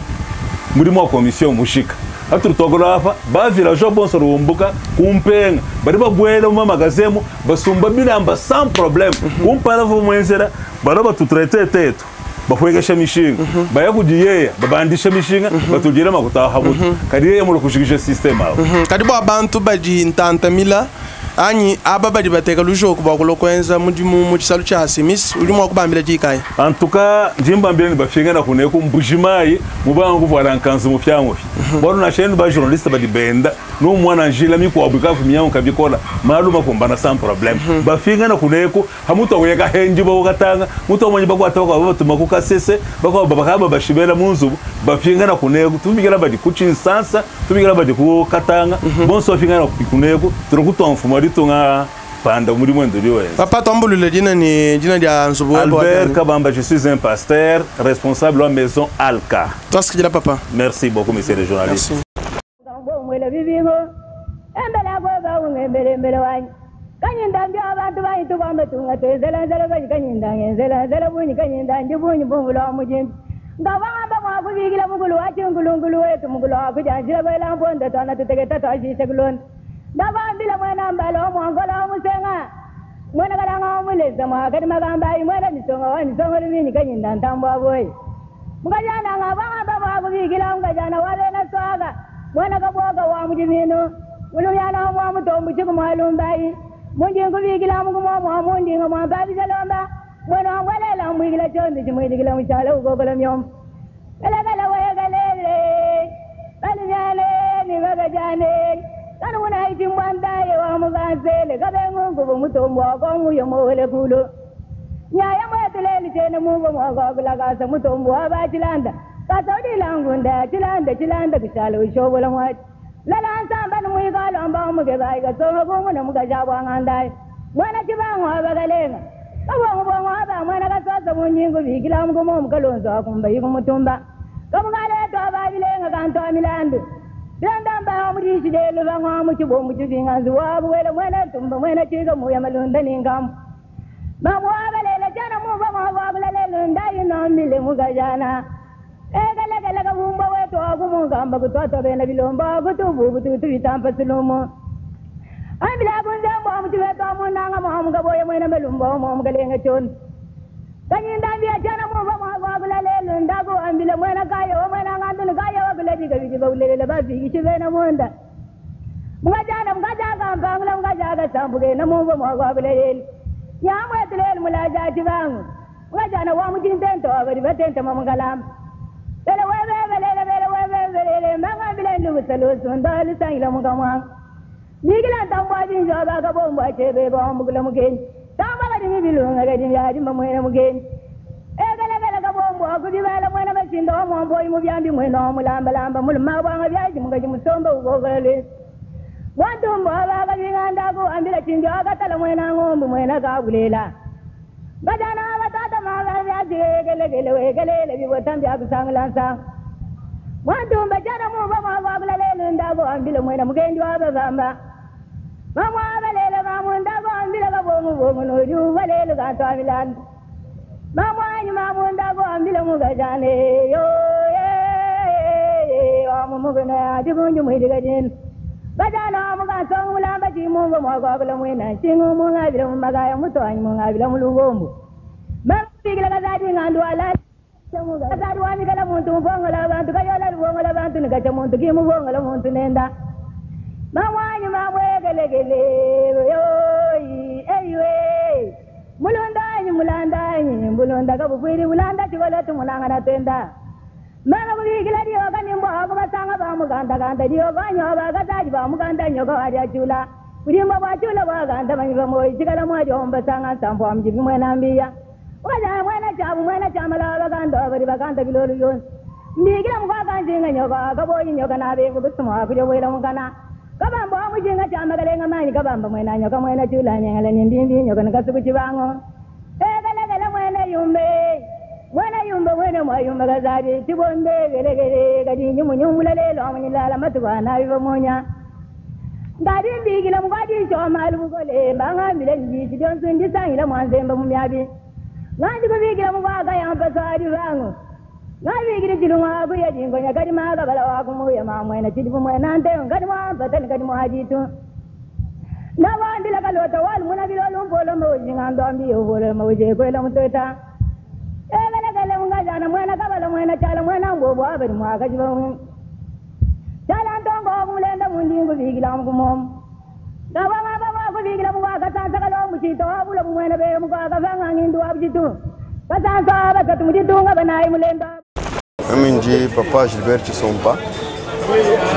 S6: Muri mwa commission mushika. Atu togolo afa ba villageois bonso rumbuka kumpenga bari babwela mu magazemu basumba bilamba sans problème. Kumpala vo mwenzera baro batutraite tetu. Bakwekesha mishinga. Baya kudiyeya babandisha mishinga batugira makutaha hamutu. Kadiye mu kushikisha system aho.
S2: Kadi bwa bantu badi ntantamila anyi aba badi bateka lujoko bwa kulokwenza mudimu mu chisalu cha Simis uri mwa kubambila jikaye.
S6: En tout cas njimbambile ni bafingana kuneko mbujimayi mubanga kuvwala nkanzu mupya mupya. Bwana na shenu ba journaliste badi benda no mwana njila mikwabwe kafu miyango kabikola maluma kumbana sans problème. Bafingana kuneko hamuto weka henji bo katanga muto mwenye bakwata kwa batuma kukasese bakwa babakaba bashibela munzu bafingana kuneko tumigela badi kuchinsansa tumigela badi ku katanga bonso bafingana kuneko turukutwa mfumo litunga panda muri mwendo liwenza.
S2: Papa tombulule jina ni jina lya nzubu webo
S6: Albert Kabamba, je suis un pasteur responsable de la maison Alka.
S2: Twasikijila papa.
S6: Merci beaucoup monsieur le journaliste.
S2: Merci.
S5: Mwele bibingo. Embele goga ungembele mbele wanyi. Kanyinda mbyo abantu bayitu kwamba tunga tezela nzela banyi kanyinda ngenzela nzela bunyi kanyinda ndi bunyi bumbulo mujimbi. Ngabamba mwakubikila mukulu wa chingulungulu wetu mukulu wa kujanjila kwela mponda twana tuteketa twashishe kulonda. Ndabambila mwana mbalo mwangola musenga. Mwana kalanga omuleza mwakati magamba imwana misonga wa misonga lumini kanyinda ntambwa boyi. Mukajana ngabamba mwakubikila mukajana wabena swaga. Mwana kabwoka wa mujimino. Mulumyana mwa mutombu chikumwalumbayi. Munjingu bikila mukumo mundinga mwambabisa lomba. Mwana wangwelela mwigila chondi chimwidigila mushala ugogola myombo. Galagala wegalele. Balinyane ni bagajane. Kanu muna ichimbwandaye wa mugansele kabengungu mutombo wakonguyo mowele kulo. Nyaya mwetuleli chene mugo mwagogula kasa mutombo wa chilanda. Kasaudi langunda chilanda chilanda kushala ushobola mwachi. Lala nsamba numwikalo mba umuke bai kasonga kungu namukajabwa ngandai. Mwana chibangu abagalenga. Kabongo bongo aba mwana kasasa munyingu bikila mukumo mukalonzo akumba ikumutumba. Kamugale to ababilenga kanto amilandu. Bilanda mba mudishi lelo bangwa muchibombu chibinganzi wabu wele mwene tumba mwene chiga muya malunda ningamu. Mamu abalele jana muba mwabu lelo ndayi nomile mugajana. Egalagala kabumba wetu akumugamba kutwata bena bilomba kutubu bututu bitampa sulumu. Ambila kunzambo amuchibeto amunanga mwamuga boya mwene melumba mwamugalenga choni. Kanyinda mbia jana muba mwabu lelo ndago ambila mwene kayo mwene ngandunu kayo kuladiga bijiba ulelele bafiki chibena munda. Mungajana mungajaga mpangula mungajaga sambuke na muba mwabu lelo. Nyamwe mulaja chibangu. Mungajana wa mujintento abali batenta mamugalamba. Bele webe bele bele webe bele manga bile ndu sunda sangila mukamwa. Nigila tambwa binjo ba ka bomba chebe ba mugula mugenyi. Tamba ga dimi bilunga ga dimi adi mamwena mugenyi. Egala gala ka bomba ku bibala mwena bashindo mombo imu byambi mwena mulamba lamba muluma bwanga byaji mugaji musomba ugogole. Mwantumbo ba ka binganda ku ambila chinjo akatala mwena ngombu mwena kabulela. Bajana batata mama byaji gele gele wegele le bibotambya kusangula Mwantumba jana muba mwa kulale ndago ambila mwena mugendi wa babamba. Mama abalele mamunda go ambila kabongo bongo no ju balele ganto amilan. Mama anyi mamunda go ambila mugajane yo ye wa mumugana adigunju mwidigajin. Bajana muga songu mulamba chimungo mwa kula mwena chingu munga bila mumagaya muto anyi munga bila mulubombo. Mama bigila kazadi ngandu ala Kazadi wamikala muntu mubongola abantu kayola lubongola abantu nikacha muntu kimubongola muntu nenda. Mamwanyi mamwegelegele yoyi eyiwe. Mulundanyi mulandanyi mbulunda kabupwiri bulanda chikola tumunanga tenda. Mana kubikila diyo kanimbo akubatanga bamuganda ganda diyo kanyo bakataji bamuganda nyoka walya chula. Bulimba bwachula bwaganda manyi bamoyi chikala mwajomba sanga sambo amjibi mwena mbiya. Waja mwena chabu mwena chamala baganda bari baganda bilolu yonsi. Mbikila mukaka njinga nyoka kaboyi nyoka nabe kusuma kulyo bwela mukana. Kabamba amujinga chamagalenga manyi kabamba mwena nyoka mwena chula nyangala nimbimbi nyoka nakasuku chibango. Egalagala mwena yumbe. Mwena yumbe mwena mwayumba kazadi tibonde gelegele kadi nyumu nyumula lelo amunyilala matubana bibamunya. Ngadi mbikila mukadi choma alubukole mbangambile njichi dyonsu ndisangila mwanzemba mumyabi. Ngandi kubikila mubaka yampa swadi bangu. Ngabikili chilunga kuya jingonya kadi magabala wakumuya mamwena chilipu mwena nte ngadi mwampa tani kadi mwajitu. Nabandila kalota wal muna bilolu mpolo mawuji ngando ambi ubolo mawuje kwela muteta. Egalagala mungajana mwena kabala mwena chala mwena mbobo abali mwaka jiba. Chala ntongo kumulenda mundingu bikila mkumomu. Gaba ngaba kubikila mubaka sansa kalombu chito abula mwena be mukaka fanga ngindu abujitu. Kasansa abatatu mujitunga banayi mulenda.
S7: Mimi ndi Papa Gilbert Chisumpa.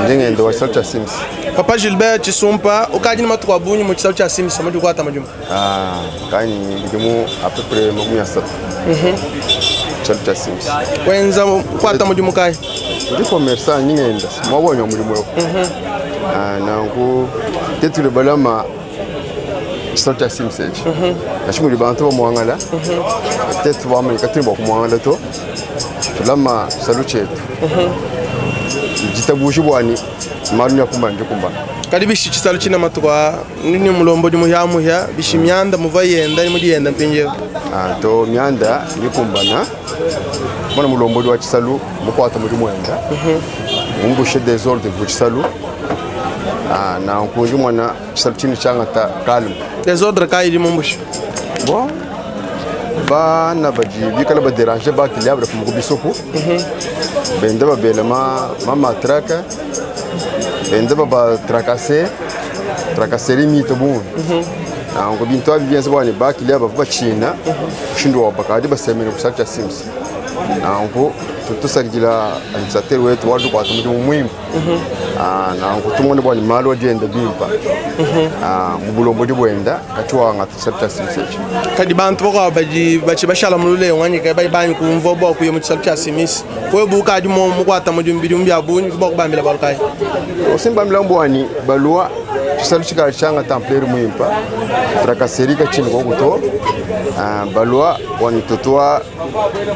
S7: Ndi ngendo wa chisalu cha Sims.
S2: Papa Gilbert Chisumpa ukadi ni matuku abunyi mu chisalu cha Sims amadi kwata majuma.
S7: Kani ndimu à peu près 30. Chisalu cha Sims.
S2: Wenza kwata mudimu kai.
S7: Ndi commerçant ni ngenda. Mwabonye mulimu yo. Nangu tetule balama chisalu cha Sims echi. Nashimuli bantu bamwangala. Tetu bamulika tuli bakumwangala to. Tulama chisalu chetu. Jitabushi bwani maru nyakumba njukumba.
S2: Kadi bishi chisalu china matuku nini mulombo di muhya muhya bishi myanda muva yenda ni mudi yenda mpinje.
S7: To myanda nikumbana. Mwana mulombo wa chisalu mukwata muri mwenda. Mumbushe desordre ku chisalu. Na nkunji mwana chisalu chini changa ta calme.
S2: Desordre kai di mumbushe.
S7: Bon. Bana baji bikala ba déranger ba kiliabra mu bisoko. Benda ba bela ma matraca. Benda ba tracasser. Tracasserie mito bom. Nanku bintu abi bienza bua ne bakiliya bavua batshina mushindu wa bakadi basemene ku tshisalu tshia Sims. Nanku tudi tusakidila administrateur wetu wa dukuata mudimu muimpe. Nanku tumone bua ne malu adi enda bimpe mu bulombodi buenda kati wangata tshisalu tshia Sims etshi.
S2: Kadi bantu bakuabu badi batshi bashala mu lulengu anyi kayi bayi banyi kumvua bua kuya mu tshisalu tshia Sims. Wewe bu ukadi mukuata mudimu bidimu bia bungi udi bua kubambila bualu kayi?
S7: Osimbambila mbuani balua tshisalu tshikala tshiangata ampleur muimpe tracasserie katshini koku to balua wani tutua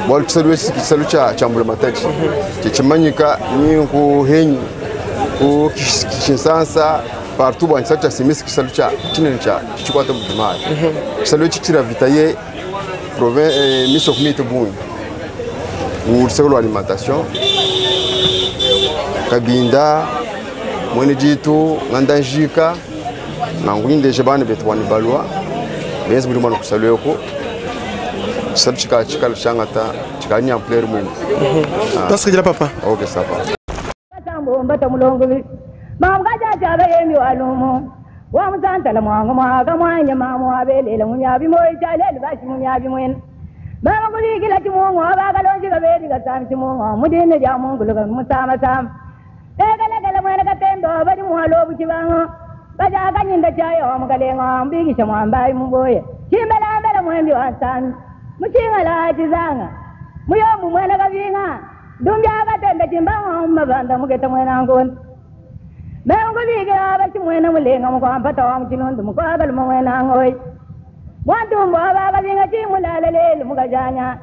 S7: bualu tshisalu etshi tshisalu tshia mbulamatadi tshimanyika ni ku henyi ku Kinshasa partout bua tshisalu tshia Simis tshisalu tshia tshinene tshia tshikuata Mbuji-Mayi tshisalu etshi tshiravitaye province misoko mite bungi mu luseke lua alimentation Kabinda mwene ditu nganda njika nangu indeje bana betu bani balua benze mudimu anu kusalu eku tshisalu tshikala tshikala tshiangata tshikala ni ampleur mwimpe.
S2: Twasakidila papa.
S7: Ok, ça va.
S5: Mbata mulongo mamu kajaja bayembi walumu wa musantala mwangu mwaka mwanya mamu wabelele munyabi moyi chalele bashi munyabi mwene baba kulikila chimungu abakalonji kabeli kasami chimungu mudini lya munguluka musama sama ekalekele mwene katembo bali muhalo buchibango bajakanyinda chayo mukalengo mbikisha mwambayi muboye chimbelambela mwembi wasami muchingala chizanga muyombu mwene kavinga dumbya katenda chimbango mabanda mugeta mwene angoni mengubikila bachimwene mulenga mukwambata wa muchinundu mukwakaluma mwene angoyi mwantumbo abakavinga chimulalelelu mukajanya.